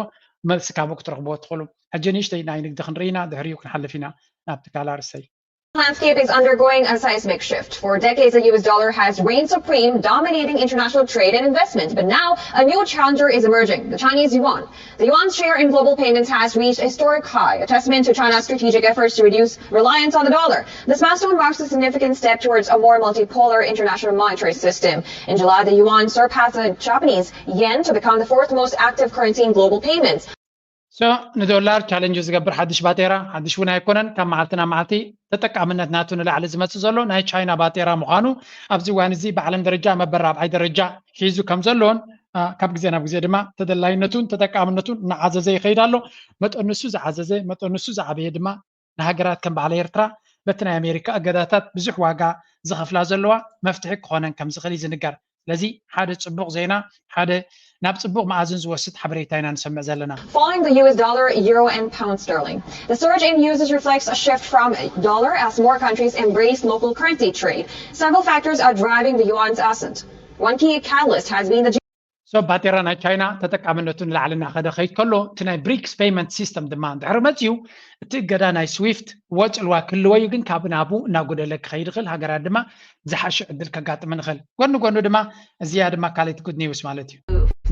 መልሲ ካብኡ ክትረኽብዎ ትኽእሉ። ሕጂ ንእሽተይ ናይ ንግዲ ክንርኢ ኢና፣ ድሕሪኡ ክንሓልፍ ኢና ናብቲ ካልእ ኣርእስተይ። Landscape is undergoing a seismic shift. For decades, the U S dollar has reigned supreme, dominating international trade and investment. But now, a new challenger is emerging, the Chinese yuan. The yuan's share in global payments has reached a historic high, a testament to China's strategic efforts to reduce reliance on the dollar. This milestone marks a significant step towards a more multipolar international monetary system. In July, the yuan surpassed the Japanese yen to become the fourth most active currency in global payments. So ንዶላር ቻለንጅ ዝገብር ሓድሽ ባጤራ ሓድሽ እውን ኣይኮነን። ካብ መዓልቲ ናብ መዓልቲ ተጠቃምነት ናቱ ንላዕሊ ዝመፅእ ዘሎ ናይ ቻይና ባጤራ ምዃኑ ኣብዚ እዋን እዚ ብዓለም ደረጃ መበል ራብዓይ ደረጃ ሒዙ ከም ዘሎን ካብ ግዜ ናብ ግዜ ድማ ተደላይነቱን ተጠቃምነቱን እናዓዘዘ ይኸይድ ኣሎ። መጠን ንሱ ዝዓዘዘ መጠን ንሱ ዝዓበየ ድማ ንሃገራት ከም በዓል ኤርትራ በቲ ናይ ኣሜሪካ እገዳታት ብዙሕ ዋጋ ዝኸፍላ ዘለዋ መፍትሒ ክኾነን ከም ዝኽእል እዩ ዝንገር። ስለዚ ሓደ ጽቡቕ ዜና ሓደ ናብ ጽቡቕ መኣዝን ዝወስድ ሓበሬታ ኢና ንሰምዕ ዘለና። Following the U S dollar, euro, and pound sterling, the surge in usage reflects a shift from a dollar as more countries embrace local currency trade. Several factors are driving the yuan's ascent. One key catalyst has been the So ባጤራ ናይ ቻይና ተጠቃምነቱ ንላዕሊ እናኸደ ከይድ ከሎ እቲ ናይ ብሪክስ ፔይመንት ሲስተም ድማ እንድሕር መፅዩ እቲ እገዳ ናይ ስዊፍት ወፅልዋ ክህልወ እዩ። ግን ካብ ናቡ እናጎደለ ክኸይድ ይኽእል። ሃገራት ድማ ዝሓሸ ዕድል ከጋጥመን ይኽእል። ጎኒ ጎኑ ድማ እዚኣ ድማ ካልኣይቲ ጉድ ኒውስ ማለት እዩ።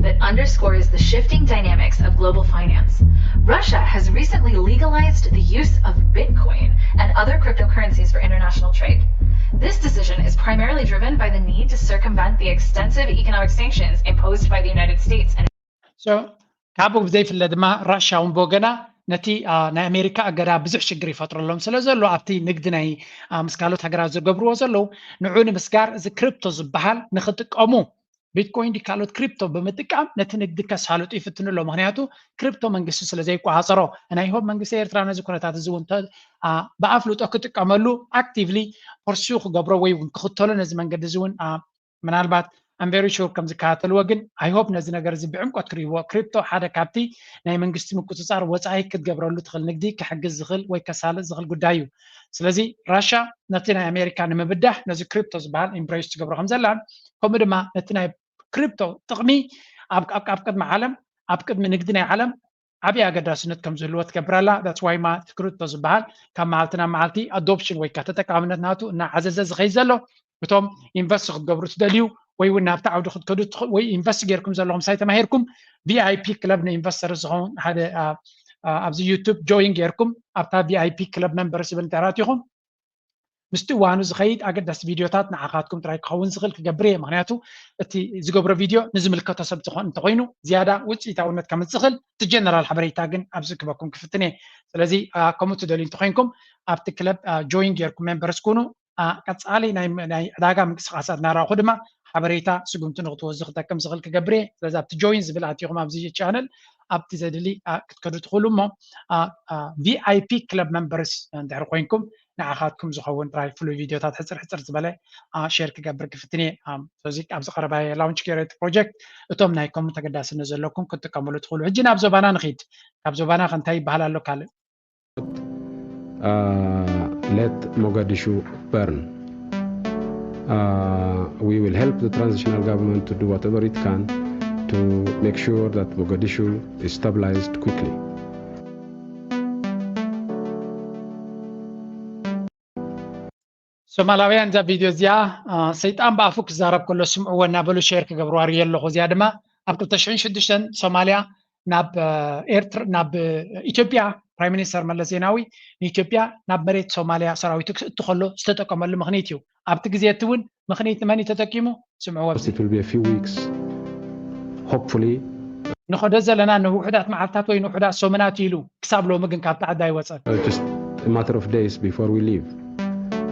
That underscores the shifting dynamics of global finance. Russia has recently legalized the use of Bitcoin and other cryptocurrencies for international trade. This decision is primarily driven by the need to circumvent the extensive economic sanctions imposed by the United States and So ካብኡ ብዘይፍለ ድማ ራሻ እውን ብወገና ነቲ ናይ ኣሜሪካ እገዳ ብዙሕ ሽግር ይፈጥረሎም ስለ ዘሎ ኣብቲ ንግዲ ናይ ምስ ካልኦት ሃገራት ዝገብርዎ ዘለዉ ንዑ ንምስጋር እዚ ክሪፕቶ ዝበሃል ንክጥቀሙ ቢትኮይን ዲ ካልኦት ክሪፕቶ ብምጥቃም ነቲ ንግዲ ከሳልጡ ይፍትኑ ኣሎ። ምክንያቱ ክሪፕቶ መንግስቲ ስለ ዘይቆፃፀሮ ናይ ሆብ መንግስቲ ኤርትራ ነዚ ኩነታት እዚ እውን ብኣፍልጦ ክጥቀመሉ ኣክቲቭሊ ፖርሲው ክገብሮ ወይ እውን ክኽተሎ ነዚ መንገዲ እዚ እውን ምናልባት I'm very sure ከም ዝከታተልዎ ግን I hope ነዚ ነገር እዚ ብዕምቆት ክርእይዎ። ክሪፕቶ ሓደ ካብቲ ናይ መንግስቲ ምቁፅፃር ወፃኢ ክትገብረሉ ትኽእል ንግዲ ክሕግዝ ዝኽእል ወይ ከሳልጥ ዝኽእል ጉዳይ እዩ። ስለዚ ራሻ ነቲ ናይ ኣሜሪካ ንምብዳህ ነዚ ክሪፕቶ ዝበሃል ኢምብሬስ ትገብሮ ከም ዘላን ከምኡ ድማ ነቲ ናይ ክሪፕቶ ጥቕሚ ኣብ ቅድሚ ዓለም ኣብ ቅድሚ ንግዲ ናይ ዓለም ዓብዪ ኣገዳስነት ከም ዝህልዎ ትገብር ኣላ። That's why ማ እቲ ክሪፕቶ ዝበሃል ካብ መዓልቲ ናብ መዓልቲ ኣዶፕሽን ወይ ከዓ ተጠቃምነት ናቱ እናዓዘዘ ዝኸይድ ዘሎ እቶም ኢንቨስት ክትገብሩ ትደልዩ ወይ እውን ናብቲ ዓውዲ ክትከዱ ወይ ኢንቨስት ጌርኩም ዘለኹም ሳይ ተማሂርኩም ቪኣይፒ ክለብ ንኢንቨስተር ዝኸውን ሓደ ኣብዚ ዩቱብ ጆይን ጌርኩም ኣብታ ቪኣይፒ ክለብ መንበር ዝብል እንተራቲኹም ምስቲ እዋኑ ዝኸይድ ኣገዳሲ ቪድዮታት ንዓኻትኩም ጥራይ ክኸውን ዝኽእል ክገብር እየ። ምክንያቱ እቲ ዝገብሮ ቪድዮ ንዝምልከቶ ሰብ ዝኾን እንተኮይኑ ዝያዳ ውፅኢታውነት ከምፅእ ዝኽእል እቲ ጀነራል ሓበሬታ ግን ኣብዚ ክበኩም ክፍትን እየ። ስለዚ ከምኡ ትደልዩ እንተኮይንኩም ኣብቲ ክለብ ጆይን ጌርኩም ሜምበርስ ኩኑ። ቀፃሊ ናይ ዕዳጋ ምንቅስቃሳት እናረእኹ ድማ ሓበሬታ ስጉምቲ ንክትወስዱ ክጠቅም ዝኽእል ክገብር እየ። ስለዚ ኣብቲ ጆይን ዝብል ኣቲኹም ኣብዚ ቻነል ኣብቲ ዘድሊ ክትከዱ ትኽእሉ እሞ ቪኣይፒ ክለብ መንበርስ እንድሕር ኮይንኩም ንዓኻትኩም ዝኸውን ጥራይ ፍሉይ ቪድዮታት ሕፅር ሕፅር ዝበለ ሼር ክገብር ክፍትን እየ። ስለዚ ኣብዚ ቀረባ ላውንች ገይረ እቲ ፕሮጀክት እቶም ናይ ከምኡ ተገዳስነት ዘለኩም ክትጥቀምሉ ትኽእሉ። ሕጂ ናብ ዞባና ንኺድ። ካብ ዞባና ከ እንታይ ይበሃል ኣሎ ካልእ? Uh, let Mogadishu burn. Uh, we will help the transitional government to do whatever it can to make sure that Mogadishu is stabilized quickly. ሶማላውያን እዛ ቪድዮ እዚኣ ሰይጣን ብኣፉ ክዛረብ ከሎ ስምዕዎ እናበሉ ሼር ክገብርዋ ርእየ ኣለኹ። እዚኣ ድማ ኣብ ክልተ ሽሕን ሽዱሽተን ሶማልያ ናብ ኤርትራ ናብ ኢትዮጵያ ፕራይም ሚኒስተር መለስ ዜናዊ ንኢትዮጵያ ናብ መሬት ሶማልያ ሰራዊቱ ክእቱ ከሎ ዝተጠቀመሉ ምኽንያት እዩ። ኣብቲ ግዜ እቲ እውን ምኽንያት ንመን እዩ ተጠቂሙ? ስምዕዎ ኣብዚ። It will be a few weeks, hopefully. ንኸዶ ዘለና ንውሑዳት መዓልታት ወይ ንውሑዳት ሰሙናት ኢሉ ክሳብ ሎሚ ግን ካብቲ ዓዲ ኣይወፀን። Uh, just a matter of days before we leave.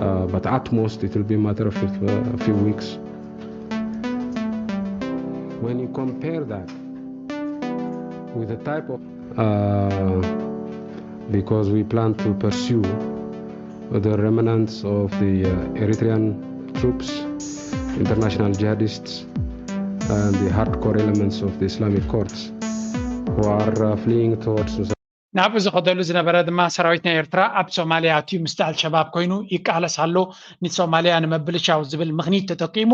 Uh, but at most, it will be a matter of a few weeks. When you compare that with the type of, uh, because we plan to pursue the remnants of the uh, Eritrean troops, international jihadists, and the hardcore elements of the Islamic courts who are uh, fleeing towards ናብኡ ዝኸደሉ ዝነበረ ድማ ሰራዊት ናይ ኤርትራ ኣብ ሶማልያ ኣትዩ ምስቲ ኣልሸባብ ኮይኑ ይቃለስ ኣሎ፣ ንሶማልያ ንምብልሻው ዝብል ምኽኒት ተጠቂሙ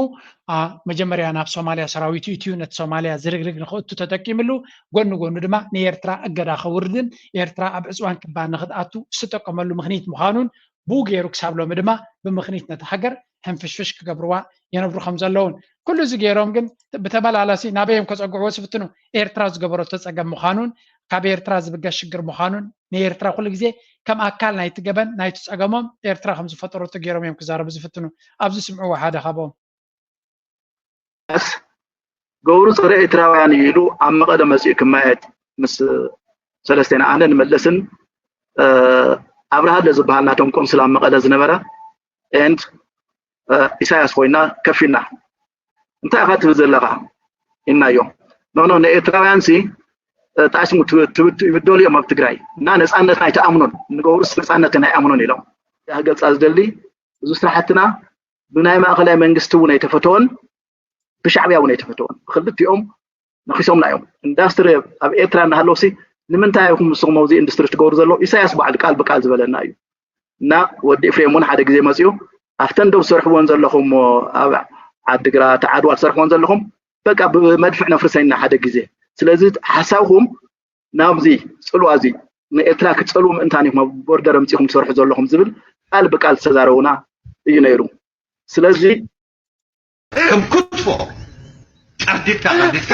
መጀመርያ ናብ ሶማልያ ሰራዊቱ እትዩ ነቲ ሶማልያ ዝርግርግ ንኽእቱ ተጠቂምሉ፣ ጎኒ ጎኑ ድማ ንኤርትራ እገዳ ከውርድን ኤርትራ ኣብ ዕፅዋን ክባ ንክትኣቱ ዝተጠቀመሉ ምኽኒት ምዃኑን ብኡ ገይሩ ክሳብ ሎሚ ድማ ብምኽኒት ነቲ ሃገር ሕንፍሽፍሽ ክገብርዋ የነብሩ ከም ዘለውን፣ ኩሉ እዚ ገይሮም ግን ብተመላላሲ ናበይ እዮም ከጸግዕዎ ዝፍትኑ? ኤርትራ ዝገበረቶ ጸገም ምዃኑን ካብ ኤርትራ ዝብገስ ሽግር ምዃኑን፣ ንኤርትራ ኩሉ ግዜ ከም ኣካል ናይቲ ገበን ናይቲ ጸገሞም ኤርትራ ከም ዝፈጠረቶ ገይሮም እዮም ክዛረቡ ዝፍትኑ። ኣብዚ ስምዕዎ ሓደ ካብኦም። ገብሩ ጸረ ኤርትራውያን እዩ ኢሉ ኣብ መቐለ መጺኡ ክመያየጥ ምስ ሰለስቴና ኣነ ንመለስን ኣብርሃለ ዝበሃል ናቶም ቆንስል ኣብ መቐለ ዝነበረ ኤንድ ኢሳያስ ኮይና ከፊልና እንታይ ኢኻ ትብል ዘለኻ ኢልናዮ። ኖኖ ንኤርትራውያን ሲ ጣዕስሙ ይብደሉ እዮም ኣብ ትግራይ እና ነፃነትና ኣይተኣምኑን ንገብሩስ ነፃነትና ኣይኣምኑን ኢሎም። ያ ገልፃ ዝደሊ እዚ ስራሕትና ብናይ ማእኸላይ መንግስቲ እውን ኣይተፈተወን ብሻዕብያ እውን ኣይተፈተወን። ብክልቲኦም ነኺሶምና እዮም። ኢንዳስትሪ ኣብ ኤርትራ እናሃለውሲ ንምንታይ ኢኹም ንስኹም ኣብዚ ኢንዱስትሪ ትገብሩ ዘሎ? ኢሳያስ በዓል ቃል ብቃል ዝበለና እዩ። እና ወዲ ኤፍሬም እውን ሓደ ግዜ መፅኡ ኣብተን ዶ ዝሰርሕዎን ዘለኹም ኣብ ዓድግራት ዓድዋ ትሰርሕዎን ዘለኹም በቃ ብመድፍዕ ነፍርሰና ሓደ ግዜ። ስለዚ ሓሳብኩም ናብዚ ፅልዋ እዚ ንኤርትራ ክትፀልዉ ምእንታን ኢኹም ኣብ ቦርደር ኣምፂኹም ትሰርሑ ዘለኹም ዝብል ቃል ብቃል ዝተዛረቡና እዩ ነይሩ። ስለዚ ከም ክትፎ ቀርዲድካ ቀርዲድካ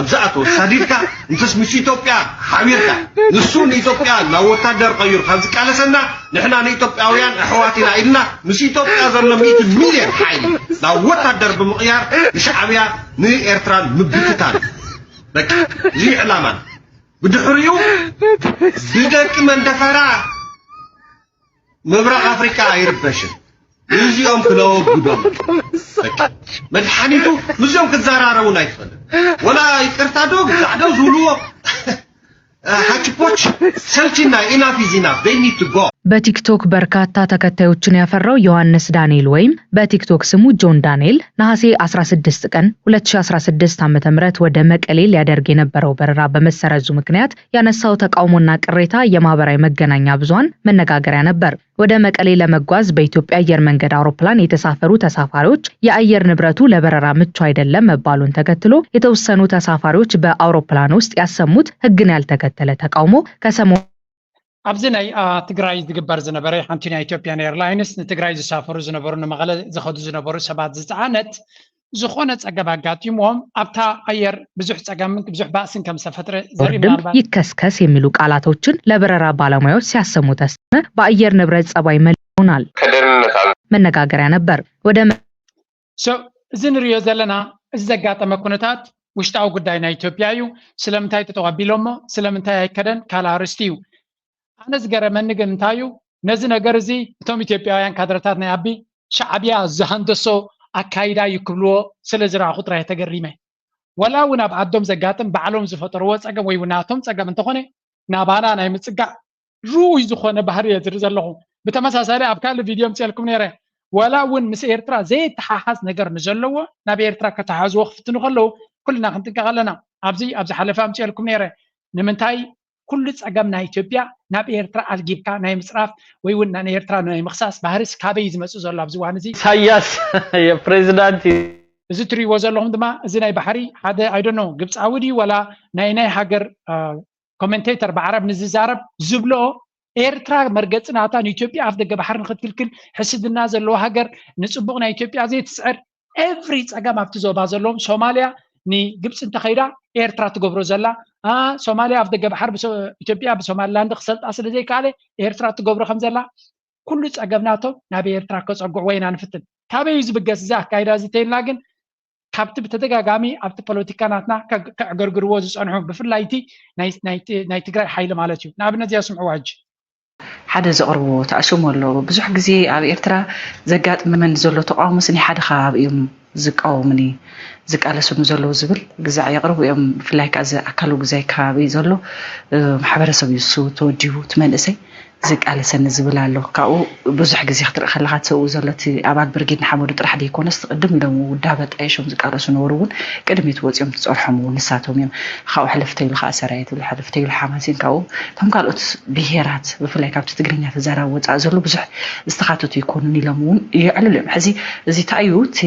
ኣብ ዝኣተወ ሳዲድካ እንተስ ምስ ኢትዮጵያ ሓቢርካ ንሱ ንኢትዮጵያ ናብ ወታደር ቀይሩ ካብ ዝቃለሰና ንሕና ንኢትዮጵያውያን ኣሕዋት ኢና ኢልና ምስ ኢትዮጵያ ዘሎ ሚእቲ ሚልዮን ሓይሊ ናብ ወታደር ብምቕያር ንሻዕብያ ንኤርትራን ምብትታን በቃ እዚ ዕላማን ብድሕሪኡ ብደቂ መንደፈራ ምብራቕ ኣፍሪቃ ኣይርበሽን። እዚኦም ክነወግዶም መድሓኒቱ ምስዚኦም ክትዘራረቡን ኣይትኽእልን። ወላ ይቅርታ ዶ ግዛዕ ዶ ዝብልዎ ሓችፖች ሰልችና ኢናፍ ኢዝ ኢናፍ they need to go። በቲክቶክ በርካታ ተከታዮችን ያፈራው ዮሐንስ ዳንኤል ወይም በቲክቶክ ስሙ ጆን ዳንኤል ነሐሴ አስራ ስድስት ቀን ሁለት ሺ አስራ ስድስት ዓመተ ምህረት ወደ መቀሌ ሊያደርግ የነበረው በረራ በመሰረዙ ምክንያት ያነሳው ተቃውሞና ቅሬታ የማህበራዊ መገናኛ ብዙሃን መነጋገሪያ ነበር። ወደ መቀሌ ለመጓዝ በኢትዮጵያ አየር መንገድ አውሮፕላን የተሳፈሩ ተሳፋሪዎች የአየር ንብረቱ ለበረራ ምቹ አይደለም መባሉን ተከትሎ የተወሰኑ ተሳፋሪዎች በአውሮፕላን ውስጥ ያሰሙት ህግን ያልተከተለ ተቃውሞ ከሰሞኑ ኣብዚ ናይ ትግራይ ዝግበር ዝነበረ ሓንቲ ናይ ኢትዮጵያን ኤርላይንስ ንትግራይ ዝሳፈሩ ዝነበሩ ንመቐለ ዝኸዱ ዝነበሩ ሰባት ዝፀዓነት ዝኾነ ፀገም ኣጋጢምዎም ኣብታ ኣየር ብዙሕ ፀገምን ብዙሕ ባእስን ከም ዝተፈጥረ ዘርኢ ቦርድም ይከስከስ የሚሉ ቃላቶችን ለበረራ ባለሙያዎች ሲያሰሙ ተሰመ። በአየር ንብረት ጸባይ መለውናል መነጋገሪያ ነበር። ወደ እዚ ንሪኦ ዘለና እዚ ዘጋጠመ ኩነታት ውሽጣዊ ጉዳይ ናይ ኢትዮጵያ እዩ። ስለምንታይ ተተቐቢሎሞ ስለምንታይ ኣይከደን ካልእ ኣርእስቲ እዩ። ኣነ ዝገረመኒ ግን እንታይ እዩ ነዚ ነገር እዚ እቶም ኢትዮጵያውያን ካድረታት ናይ ኣቢ ሻዕብያ ዝሃንደሶ ኣካይዳ እዩ ክብልዎ ስለ ዝረኣኹ ጥራይ ተገሪመ። ወላ እውን ኣብ ዓዶም ዘጋጥም ባዕሎም ዝፈጠርዎ ፀገም ወይ እውን ናቶም ፀገም እንተኾነ ናባና ናይ ምፅጋዕ ርኡይ ዝኾነ ባህሪ እየ ዝርኢ ዘለኹ። ብተመሳሳሊ ኣብ ካልእ ቪድዮ ምፅኤልኩም ነይረ። ወላ እውን ምስ ኤርትራ ዘይተሓሓዝ ነገር ንዘለዎ ናብ ኤርትራ ከተሓዝዎ ክፍትኑ ከለዉ ኩልና ክንጥንቀቕ ኣለና። ኣብዚ ኣብ ዝሓለፈ ኣምፅኤልኩም ነይረ። ንምንታይ ኩሉ ፀገም ናይ ኢትዮጵያ ናብ ኤርትራ ኣልጊብካ ናይ ምፅራፍ ወይ እውን ንኤርትራ ናይ ምኽሳስ ባህርስ ካበይ እዩ ዝመፅእ ዘሎ ኣብዚ እዋን እዚ? ኢሳያስ የፕሬዚዳንት እዩ። እዚ ትሪእዎ ዘለኹም ድማ እዚ ናይ ባሕሪ ሓደ I don't know ግብፃዊ ድዩ ወላ ናይ ናይ ሃገር ኮመንቴተር ብዓረብ ንዝዛረብ ዝብሎ ኤርትራ መርገፂ ናታ ንኢትዮጵያ ኣፍ ደገ ባሕሪ ንክትክልክል ሕስድና ዘለዎ ሃገር ንፅቡቕ ናይ ኢትዮጵያ ዘይትስዕር every ፀገም ኣብቲ ዞባ ዘለዎም ሶማልያ ንግብፂ እንተኸይዳ ኤርትራ ትገብሮ ዘላ ሶማልያ ኣፍ ደገ ባሕሪ ኢትዮጵያ ብሶማሊላንድ ክሰልጣ ስለ ዘይከኣለ ኤርትራ ትገብሮ ከም ዘላ ኩሉ ፀገም ናቶም ናብ ኤርትራ ከፀግዕዎ ኢና ንፍትን። ካበይ እዩ ዝብገስ እዚ ኣካይዳ እዚ ተይልና ግን ካብቲ ብተደጋጋሚ ኣብቲ ፖለቲካ ናትና ከዕገርግርዎ ዝፀንሑ ብፍላይ እቲ ናይ ትግራይ ሓይሊ ማለት እዩ። ንኣብነት እዚኣ ስምዕዋ ሕጂ። ሓደ ዘቕርብዎ ተኣሽሞ ኣሎ። ብዙሕ ግዜ ኣብ ኤርትራ ዘጋጥመን ዘሎ ተቓውሞስ ናይ ሓደ ከባቢ እዮም ዝቃወሙኒ ዝቃለሱኒ ዘለዉ ዝብል ግዛዕ የቕርቡ እዮም። ብፍላይ ከዓ እዚ ኣካል ውግዛይ ከባቢ ዘሎ ማሕበረሰብ እዩ እሱ ተወዲቡ እቲ መንእሰይ ዝቃለሰኒ ዝብል ኣሎ። ካብኡ ብዙሕ ግዜ ክትርኢ ከለኻ እቲ ሰብኡ ዘሎ እቲ ኣባል ብርጌድ ንሓመዱ ጥራሕ ዘይኮነስ እቲ ቅድም ኢሎም ውዳበ ጣየሾም ዝቃለሱ ነበሩ እውን ቅድሚት ወፂኦም ዝፀርሖም እውን ንሳቶም እዮም። ካብኡ ሕልፍ ተይሉ ከዓ ሰራየ ትብል ሕልፍ ተይሉ ሓማሴን ካብኡ እቶም ካልኦት ብሄራት ብፍላይ ካብቲ ትግርኛ ተዛራቢ ወፃኢ ዘሎ ብዙሕ ዝተኻተቱ ኣይኮኑን ኢሎም እውን የዕልሉ እዮም። ሕዚ እዚ እንታይ እዩ እቲ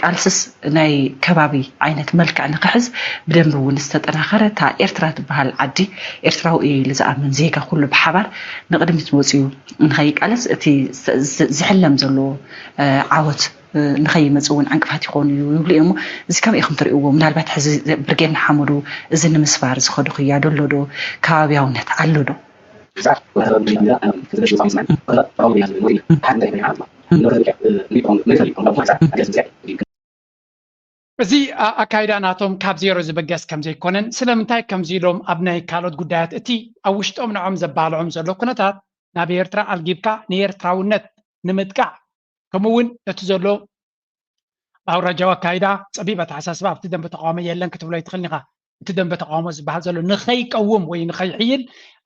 ቃልስስ ናይ ከባቢ ዓይነት መልክዕ ንክሕዝ ብደንቢ እውን ዝተጠናኸረ እታ ኤርትራ ትበሃል ዓዲ ኤርትራዊ እየ ኢሉ ዝኣምን ዜጋ ኩሉ ብሓባር ንቕ ቅድሚት ወፂኡ ንኸይቃለስ እቲ ዝሕለም ዘሎ ዓወት ንኸይመፅ እውን ዕንቅፋት ይኾኑ እዩ ይብሉ እዮም። እዚ ከመይ ኢኹም ትርእይዎ? ምናልባት ሕዚ ብርጌድ ንሓመዱ እዚ ንምስባር ዝኸዱ ክያዶ ኣሎ ዶ? ከባቢያውነት ኣሎ ዶ? እዚ ኣካይዳ ናቶም ካብ ዜሮ ዝበገስ ከምዘይኮነን ስለምንታይ ከምዚ ኢሎም ኣብ ናይ ካልኦት ጉዳያት እቲ ኣብ ውሽጦም ንዖም ዘባልዖም ዘሎ ኩነታት ናብ ኤርትራ ኣልጊብካ ንኤርትራውነት ንምጥቃዕ ከምኡ እውን ነቲ ዘሎ ኣውራጃዊ ኣካይዳ ጸቢብ ኣተሓሳስባ ኣብቲ ደንበ ተቃውሞ የለን ክትብሎ ይትኽእል ኢኻ። እቲ ደንበ ተቃውሞ ዝበሃል ዘሎ ንኸይቀውም ወይ ንኸይሕይል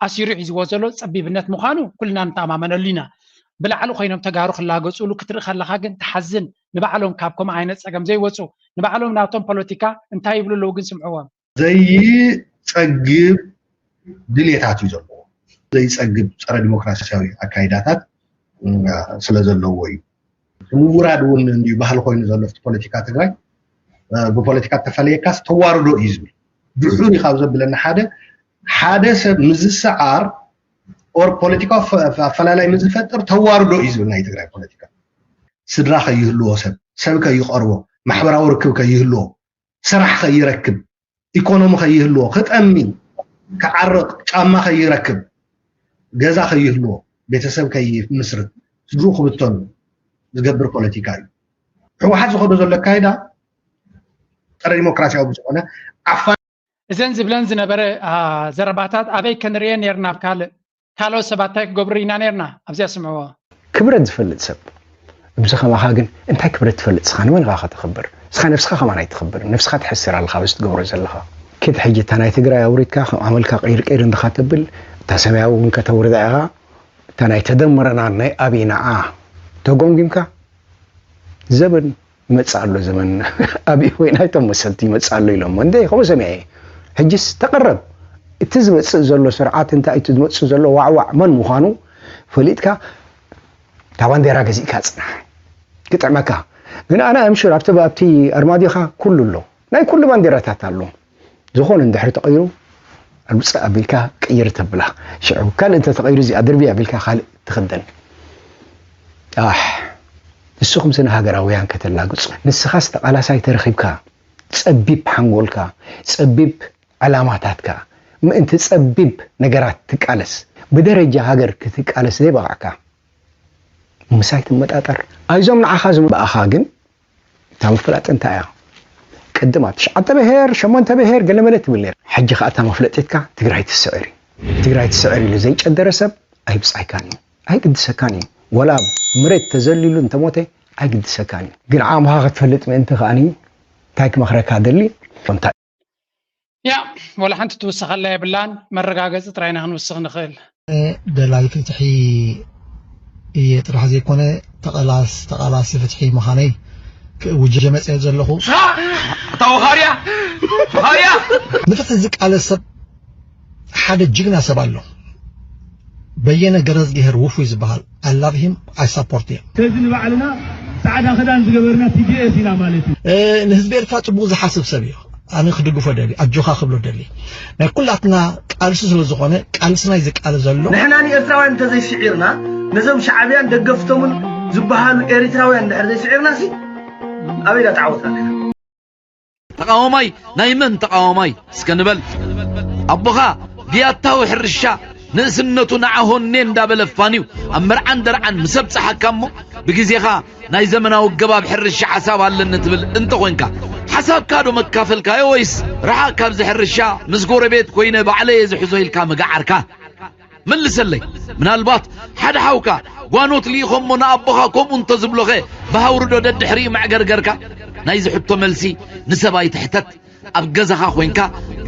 ኣሲሩ ሒዝዎ ዘሎ ጸቢብነት ምዃኑ ኩልና ንተኣማመነሉ ኢና። ብላዕሊ ኮይኖም ተጋሩ ክላገጹሉ ክትርኢ ከለኻ ግን ትሓዝን። ንባዕሎም ካብ ከምኡ ዓይነት ጸገም ዘይወጹ ንባዕሎም ናቶም ፖለቲካ እንታይ ይብሉ ኣለዉ ግን ስምዕዎም። ዘይጸግብ ድሌታት እዩ ዘለዎ። ዘይጸግብ ጸረ ዲሞክራሲያዊ ኣካይዳታት ስለ ዘለዎ እዩ። ምውራድ እውን እንዲዩ ባህሊ ኮይኑ ዘሎ ኣብቲ ፖለቲካ ትግራይ። ብፖለቲካ ተፈለየካስ ተዋርዶ እዩ ዝብል። ድሑር እዩ ካብ ዘብለኒ ሓደ ሓደ ሰብ ምስ ዝሰዓር or ፖለቲካዊ ኣፈላላይ ምስ ዝፈጥር ተዋርዶ እዩ ዝብል ናይ ትግራይ ፖለቲካ። ስድራ ከይህልዎ፣ ሰብ ሰብ ከይቐርቦ፣ ማሕበራዊ ርክብ ከይህልዎ፣ ስራሕ ከይረክብ፣ ኢኮኖሚ ከይህልዎ፣ ክጠሚ፣ ክዓርቕ፣ ጫማ ከይረክብ፣ ገዛ ከይህልዎ፣ ቤተሰብ ከይምስርት፣ ስድርኡ ክብተኑ ዝገብር ፖለቲካ እዩ። ህወሓት ዝኸዶ ዘሎ ኣካይዳ ፀረ ዲሞክራሲያዊ ብዝኾነ ዓፋ እዘን ዝብለን ዝነበረ ዘረባታት ኣበይ ከንርእየን ነርና ኣብ ካልእ ካልኦት ሰባት እንታይ ክገብሩ ርኢና ነርና ኣብዚኣ ስምዕዎ። ክብረት ዝፈልጥ ሰብ እብዚ ከማኻ ግን እንታይ ክብረት ትፈልጥ ስኻ ንመን ኢኻ ከተኽብር ስኻ ነብስኻ ከማን ኣይትኽብር ነብስኻ ትሕስር ኣለኻ በዚ ትገብሮ ዘለኻ ኪድ ሕጂ እታ ናይ ትግራይ ኣውሪድካ ከም ኣመልካ ቂርቂር እንድኻ ተብል እታ ሰማያዊ እውን ከተውርዳ ኢኻ እታ ናይ ተደምረናን ናይ ኣብይናኣ ተጎምጊምካ ዘበን ይመጽእ ኣሎ ዘመን ኣብይ ወይ ናይቶም መሰልቲ ይመጽእ ኣሎ ኢሎሞ እንደ ከምኡ ሰሚዐ ሕጅስ ተቐረብ እቲ ዝመጽእ ዘሎ ስርዓት እንታይ እቲ ዝመጽእ ዘሎ ዋዕዋዕ መን ምዃኑ ፈሊጥካ እታ ባንዴራ ገዚእካ ጽናሕ ክጥዕመካ ግን ኣነ ኣምሽር ኣብቲ ኣብቲ ኣርማዲኻ ኩሉ ኣሎ ናይ ኩሉ ባንዴራታት ኣሎ ዝኾነ እንድሕር ተቐይሩ ኣልብፀ ኣቢልካ ቅይር ተብላ ሽዑ ካልእ እንተ ተቐይሩ እዚኣ ድርቢ ኣቢልካ ካልእ ትኽደን ኣሕ ንስኹም ስነ ሃገራውያን ከተላግጹ ንስኻስ ተቓላሳይ ተረኺብካ ጸቢብ ሓንጎልካ ጸቢብ ዕላማታትካ ምእንቲ ጸቢብ ነገራት ትቃለስ ብደረጃ ሃገር ክትቃለስ ዘይበቓዕካ ምሳይ ትመጣጠር ኣይዞም ንዓኻ ዝምበኣኻ ግን እታ ምፍላጥ እንታይ እያ? ቅድም ኣብ ትሽዓተ ብሄር፣ ሸሞንተ ብሄር ገለመለ ትብል ነይራ። ሕጂ ከኣ እታ መፍለጢትካ ትግራይ ትስዕር እዩ። ትግራይ ትስዕር ኢሉ ዘይጨደረ ሰብ ኣይብጻይካን እዩ። ኣይግድሰካን እዩ። ወላ ኣብ መሬት ተዘሊሉ እንተሞተ ኣይግድሰካን እዩ። ግን ዓቕምኻ ክትፈልጥ ምእንቲ ከኣኒ እንታይ ክመኽረካ ደሊ? እንታይ ያ ወላ ሓንቲ ትውስኸላ የብላን መረጋገፂ ጥራይና ክንውስኽ ንኽእል ደላይ ፍትሒ እየ ጥራሕ ዘይኮነ ተቐላስ ተቓላሲ ፍትሒ ምዃነይ ክእውጀ መፅአ ዘለኹ። ኣታ ወኻርያ ወኻርያ ንፍትሒ ዝቃለስ ሰብ ሓደ ጅግና ሰብ ኣሎ። በየነ ገረዝግሄር ውፉይ ዝበሃል I love him I support him። ስለዚ ንባዕልና ፃዕዳ ክዳን ዝገበርና TDF ኢና ማለት እዩ። ንህዝቢ ኤርትራ ፅቡቕ ዝሓስብ ሰብ እዩ። ኣነ ክድግፎ ደሊ ኣጆኻ ክብሎ ደሊ ናይ ኩላትና ቃልሲ ስለ ዝኾነ ቃልስና እዩ ዝቃለ ዘሎ። ንሕና ንኤርትራውያን እንተዘይስዒርና ነዞም ሻዕብያን ደገፍቶምን ዝበሃሉ ኤሪትራውያን እንድሕር ዘይስዒርና ሲ ኣበይ ኢና ተዓወትና ንሕና። ተቓዋማይ ናይ መን ተቓዋማይ እስከ ንበል ኣቦኻ ብያታዊ ሕርሻ ንእስነቱ ንዓ ሆኔ እንዳበለ ፋንዩ ኣብ መርዓን ደርዓን ምስ ኣብጽሓካ እሞ ብግዜኻ ናይ ዘመናዊ ኣገባብ ሕርሻ ሓሳብ ኣለኒ ትብል እንተኾንካ ሓሳብካ ዶ መካፈልካዮ ወይስ ርሓቕ ካብዚ ሕርሻ ምስ ጎረቤት ኮይነ ባዕለየ ዝሕዞ ኢልካ ምግዓርካ? መልሰለይ ምናልባት ሓደ ሓውካ ጓኖት ልኢኾሞ ንኣቦኻ ከምኡ እንተዝብሎኸ ብሃውርዶ ደድሕሪኡ መዕገርገርካ? ናይዚ ሕቶ መልሲ ንሰብ ኣይትሕተት ኣብ ገዛኻ ኮይንካ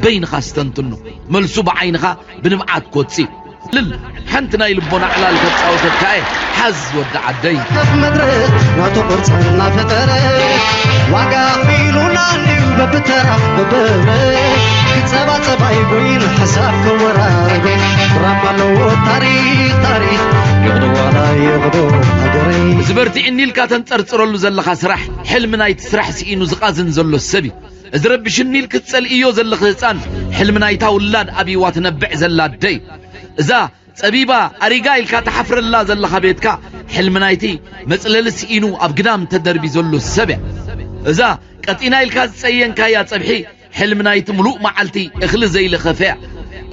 በይንኻ ስተንትኖ መልሱ ብዓይንኻ ብንብዓት ክወጽእ እዩ። ልል ሓንቲ ናይ ልቦና ዕላል ከጻወተካ እየ ሓዝ ወዲ ዓደይ። ከፍ መድረኽ ናቱ ቅርጺ እናፈጠረ ዋጋ ኣኽፊሉና እንድዩ በብተራ በብህብረ ክጸባጸባ ይጎይን ሓሳብ ከወራርዶ ራማ ኣለዎ ታሪኽ ታሪኽ ይቕዶ ዋላ ይቕዶ ሃገረይ። እዚ በርቲዕኒ ኢልካ ተንጸርጽረሉ ዘለኻ ስራሕ ሕልሚ ናይቲ ስራሕ ስኢኑ ዝቓዝን ዘሎ ሰብ እዩ። እዚ ረብሽኒ ኢልኪ ትጸልእዮ ዘለኺ ህጻን ሕልሚ ናይታ ውላድ ኣብይዋ ትነብዕ ዘላ ኣደ እዩ። እዛ ጸቢባ ኣሪጋ ኢልካ ትሓፍረላ ዘለኻ ቤትካ፣ ሕልሚ ናይቲ መጽለሊ ስኢኑ ኣብ ግዳም ተደርቢ ዘሎ ሰብ እያ። እዛ ቀጢና ኢልካ ዝጸየንካያ ጸብሒ፣ ሕልሚ ናይቲ ምሉእ መዓልቲ እኽሊ ዘይለኸፈ እያ።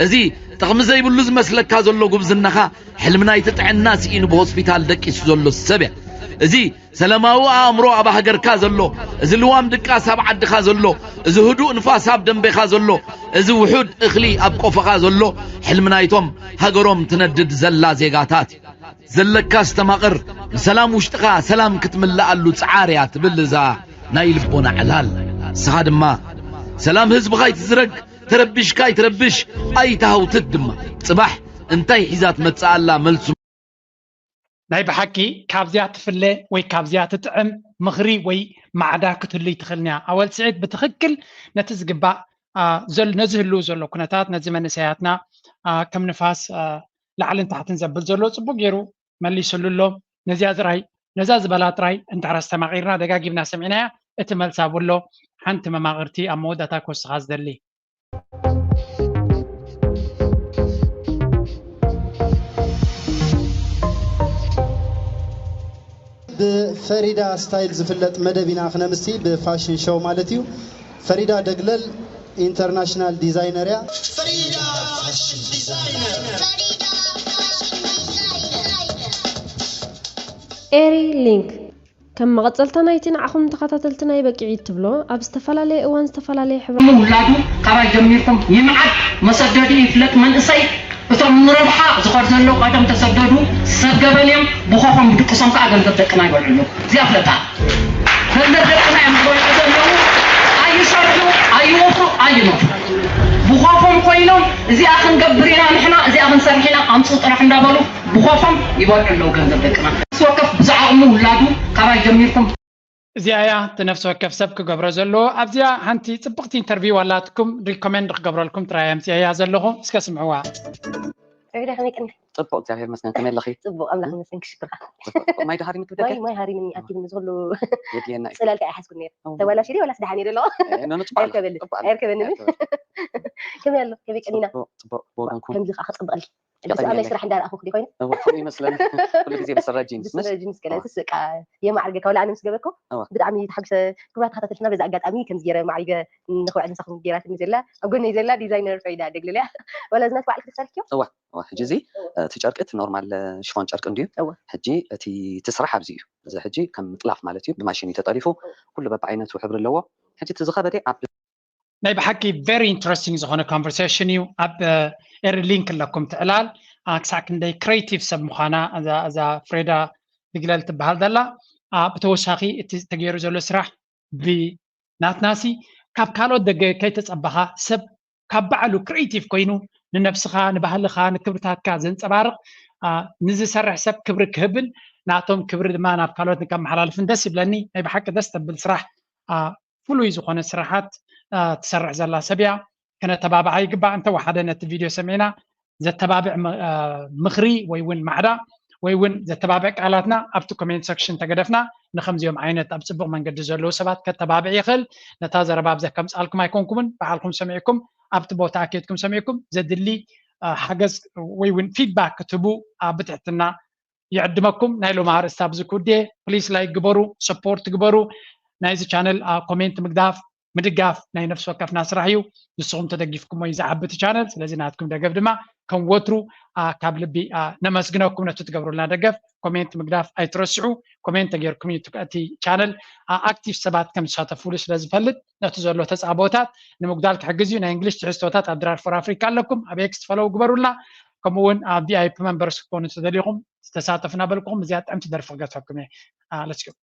እዚ ጥቕሚ ዘይብሉ ዝመስለካ ዘሎ ጉብዝናኻ፣ ሕልሚ ናይቲ ጥዕና ስኢኑ ብሆስፒታል ደቂሱ ዘሎ ሰብ እያ። እዚ ሰላማዊ ኣእምሮ ኣብ ሃገርካ ዘሎ፣ እዚ ልዋም ድቃስ ኣብ ዓድኻ ዘሎ፣ እዚ ህዱእ ንፋስ ኣብ ደንቤኻ ዘሎ፣ እዚ ውሑድ እኽሊ ኣብ ቆፎኻ ዘሎ፣ ሕልሚ ናይቶም ሃገሮም ትነድድ ዘላ ዜጋታት እዩ። ዘለካ ኣስተማቕር፣ ንሰላም ውሽጥኻ ሰላም ክትምልኣሉ ጽዓር እያ ትብል እዛ ናይ ልቦና ዕላል። ንስኻ ድማ ሰላም ህዝብኻ ኣይትዝረግ፣ ተረቢሽካ ኣይትረብሽ፣ ኣይትሃውትት ድማ። ጽባሕ እንታይ ሒዛ ትመጽእ ኣላ መልሱ። ናይ ብሓቂ ካብዚኣ ትፍለ ወይ ካብዚኣ ትጥዕም ምኽሪ ወይ ማዕዳ ክትህሉ ይትኽእልንያ። ኣወል ስዒድ ብትኽክል ነቲ ዝግባእ፣ ኣ፣ ዘል-፣ ነዚ ህልው ዘሎ ኩነታት፣ ነዚ መንእሰያትና፣ ኣ፣ ከም ንፋስ፣ ኣ፣ ላዕልን ታሕትን ዘብል ዘሎ ጽቡቅ ገይሩ መሊስሉ ኣሎ። ነዚኣ ዝራይ፣ ነዛ ዝበላ ጥራይ እንድሕር ኣስተማቒርና ደጋጊምና ሰሚዕናያ፣ እቲ መልሲ ኣብኡ ኣሎ። ሓንቲ መማቕርቲ ኣብ መወዳእታ ክወስኻ ዝደሊ። ብፈሪዳ ስታይል ዝፍለጥ መደብ ኢና ክነምሲ፣ ብፋሽን ሾው ማለት እዩ። ፈሪዳ ደግለል ኢንተርናሽናል ዲዛይነር እያ። ፈሪዳ ፋሽን ዲዛይነር። ኤሪ ሊንክ ከም መቐጸልታ ናይቲ ንዓኹም ተኸታተልቲ ናይ በቂዒ እትብሎ ኣብ ዝተፈላለየ እዋን ዝተፈላለየ ሕብሪ ውላዱ ካባይ ጀሚርኩም ይምዓድ መሰደዱ ይፍለጥ መንእሰይ እቶም ንረብሓ ዝኸድ ዘሎ ቀደም ተሰደዱ ሰብ ገበን እዮም ብኾኾም ብድቅሶም ከዓ ገንዘብ ደቅና ይበልዑ ኣለዉ እዚኣ ፍለጣ ገንዘብ ደቅና እዮም ዝበልዑ ዘለዉ ኣይሰርሑ ኣይወፍሩ ኣይነፍሩ ብኾፎም ኮይኖም እዚኣ ክንገብር ኢና ንሕና እዚኣ ክንሰርሕ ኢና ኣምፅኡ ጥራሕ እንዳበሉ ብኾፎም ይበልዑ ኣለዉ ገንዘብ ደቅና። ነፍሲ ወከፍ ብዝዓቕሙ ውላዱ ካባይ ጀሚርኩም። እዚኣ እያ እቲ ነፍሲ ወከፍ ሰብ ክገብሮ ዘለዎ። ኣብዚኣ ሓንቲ ፅብቕቲ ኢንተርቪው ኣላትኩም ሪኮመንድ ክገብረልኩም ጥራይ ኣምፅኤያ ዘለኹ። እስከ ስምዕዋ። ሬዳ ከመይ ቀኒ? ፅቡቕ እግዚኣብሔር ይመስገን ከመይ ኣለኺ? ፅቡቕ ኣምላኽ ይመስገን ክሽክርካ። ማይ ዶ ሃሪምኪ ብደገ? ማይ ማይ ሃሪምኒ ኣኪብኒ ዝኹሉ የድልየና እዩ። ፅላል ከኣ ኣይሓዝኩን ነይረ። ተባላሽ ድየ ወላስ ደሓን እየ ደለኹ? ኖ ኖ ፅቡቕ ኣሎ። ኣይርከበልን። ፅቡቕ ኣሎ። ኣይርከበንን። ከመይ ኣሎ? ከመይ ቀኒና? ፅቡቕ ፅቡቕ ብወገንኩም። ከምዚ ከኣ ክፅብቐልኪ። ሕጂ ሰብኣይ ስራሕ እንዳረኣኹ ክዲ ኮይኑ እወ ከምኡ ይመስለኒ ኩሉ ግዜ ብስረ ጂንስ ምስ ብስረ ጂንስ ገለ እወ። ትስቃ የማዕርገካ ወላ ኣነ ምስ ገበርኩ እወ ብጣዕሚ ተሓጉሰ ክቡራት ተኸታተልትና በዚ ኣጋጣሚ ከምዚ ገይረ ማዕሪገ ንኽውዕል ምሳኹም ገይራትኒ ዘላ ኣብ ጎነይ ዘላ ዲዛይነር ፈሪዳ ደግልል እያ ወላ እዚ ናትኪ ባዕልኪ ተሰርሕክዮ እወ እወ ሕጂ እዚ እቲ ጨርቂ እቲ ኖርማል ሽፎን ጨርቂ እንድዩ እወ ሕጂ እቲ እቲ ስራሕ ኣብዚ እዩ እዚ ሕጂ ከም ምጥላፍ ማለት እዩ ብማሽን እዩ ተጠሊፉ ኩሉ በብዓይነቱ ሕብሪ ኣለዎ ሕጂ እቲ ዝኸበደ ኣብ ናይ ብሓቂ very interesting ዝኾነ conversation እዩ ኣብ ኤሪ link ኣለኩም ትዕላል ክሳዕ ክንደይ creative ሰብ ምዃና እዛ ፍሬዳ ድግለል ትበሃል ዘላ ብተወሳኺ እቲ ተገይሩ ዘሎ ስራሕ ብናትናሲ ካብ ካልኦት ደገ ከይተፀበኻ ሰብ ካብ ባዕሉ creative ኮይኑ ንነብስኻ ንባህልኻ ንክብርታትካ ዘንፀባርቕ ንዝሰርሕ ሰብ ክብሪ ክህብን ናቶም ክብሪ ድማ ናብ ካልኦት ንከመሓላልፍን ደስ ይብለኒ ናይ ብሓቂ ደስ ተብል ስራሕ ፍሉይ ዝኾነ ስራሓት ትሰርሕ ዘላ ሰብ እያ። ክነተባብዓ ይግባእ። እንተወሓደ ነቲ ቪድዮ ሰሚዕና ዘተባብዕ ምኽሪ ወይ እውን ማዕዳ ወይ እውን ዘተባብዕ ቃላትና ኣብቲ ኮሜንት ሰክሽን ተገደፍና ንከምዚኦም ዓይነት ኣብ ፅቡቕ መንገዲ ዘለዉ ሰባት ከተባብዕ ይኽእል። ነታ ዘረባ ኣብዛ ከምፅኣልኩም ኣይኮንኩምን ባዕልኩም ሰሚዕኩም ኣብቲ ቦታ ኣኬድኩም ሰሚዕኩም ዘድሊ ሓገዝ ወይ እውን ፊድባክ ክትህቡ ብትሕትና ይዕድመኩም ናይ ሎም ኣርእስቲ ኣብዚ ክውድየ ፕሊስ ላይክ ግበሩ ሰፖርት ግበሩ ናይዚ ቻነል ኮሜንት ምግዳፍ ምድጋፍ ናይ ነፍሲ ወከፍና ስራሕ እዩ ንስኹም ተደጊፍኩሞ እዩ ዝዓቢ እቲ ቻነል ስለዚ ናትኩም ደገፍ ድማ ከም ወትሩ ካብ ልቢ ነመስግነኩም ነቲ ትገብሩልና ደገፍ ኮሜንት ምግዳፍ ኣይትረስዑ ኮሜንት ተገይርኩም እዩ እቲ ቻነል ኣክቲቭ ሰባት ከም ዝሳተፉሉ ስለ ዝፈልጥ ነቲ ዘሎ ተፃቦታት ንምጉዳል ክሕግዝ እዩ ናይ እንግሊሽ ትሕዝቶታት ኣብ ድራር ፎር ኣፍሪካ ኣለኩም ኣብ ኤክስ ፈለው ግበሩልና ከምኡ እውን ኣብ ቪኣይፒ መንበርስ ክትኮኑ ተደሊኹም ዝተሳተፉ እናበልኩኹም እዚኣ ጥዕምቲ ደርፊ ክገድፈኩም እየ let's go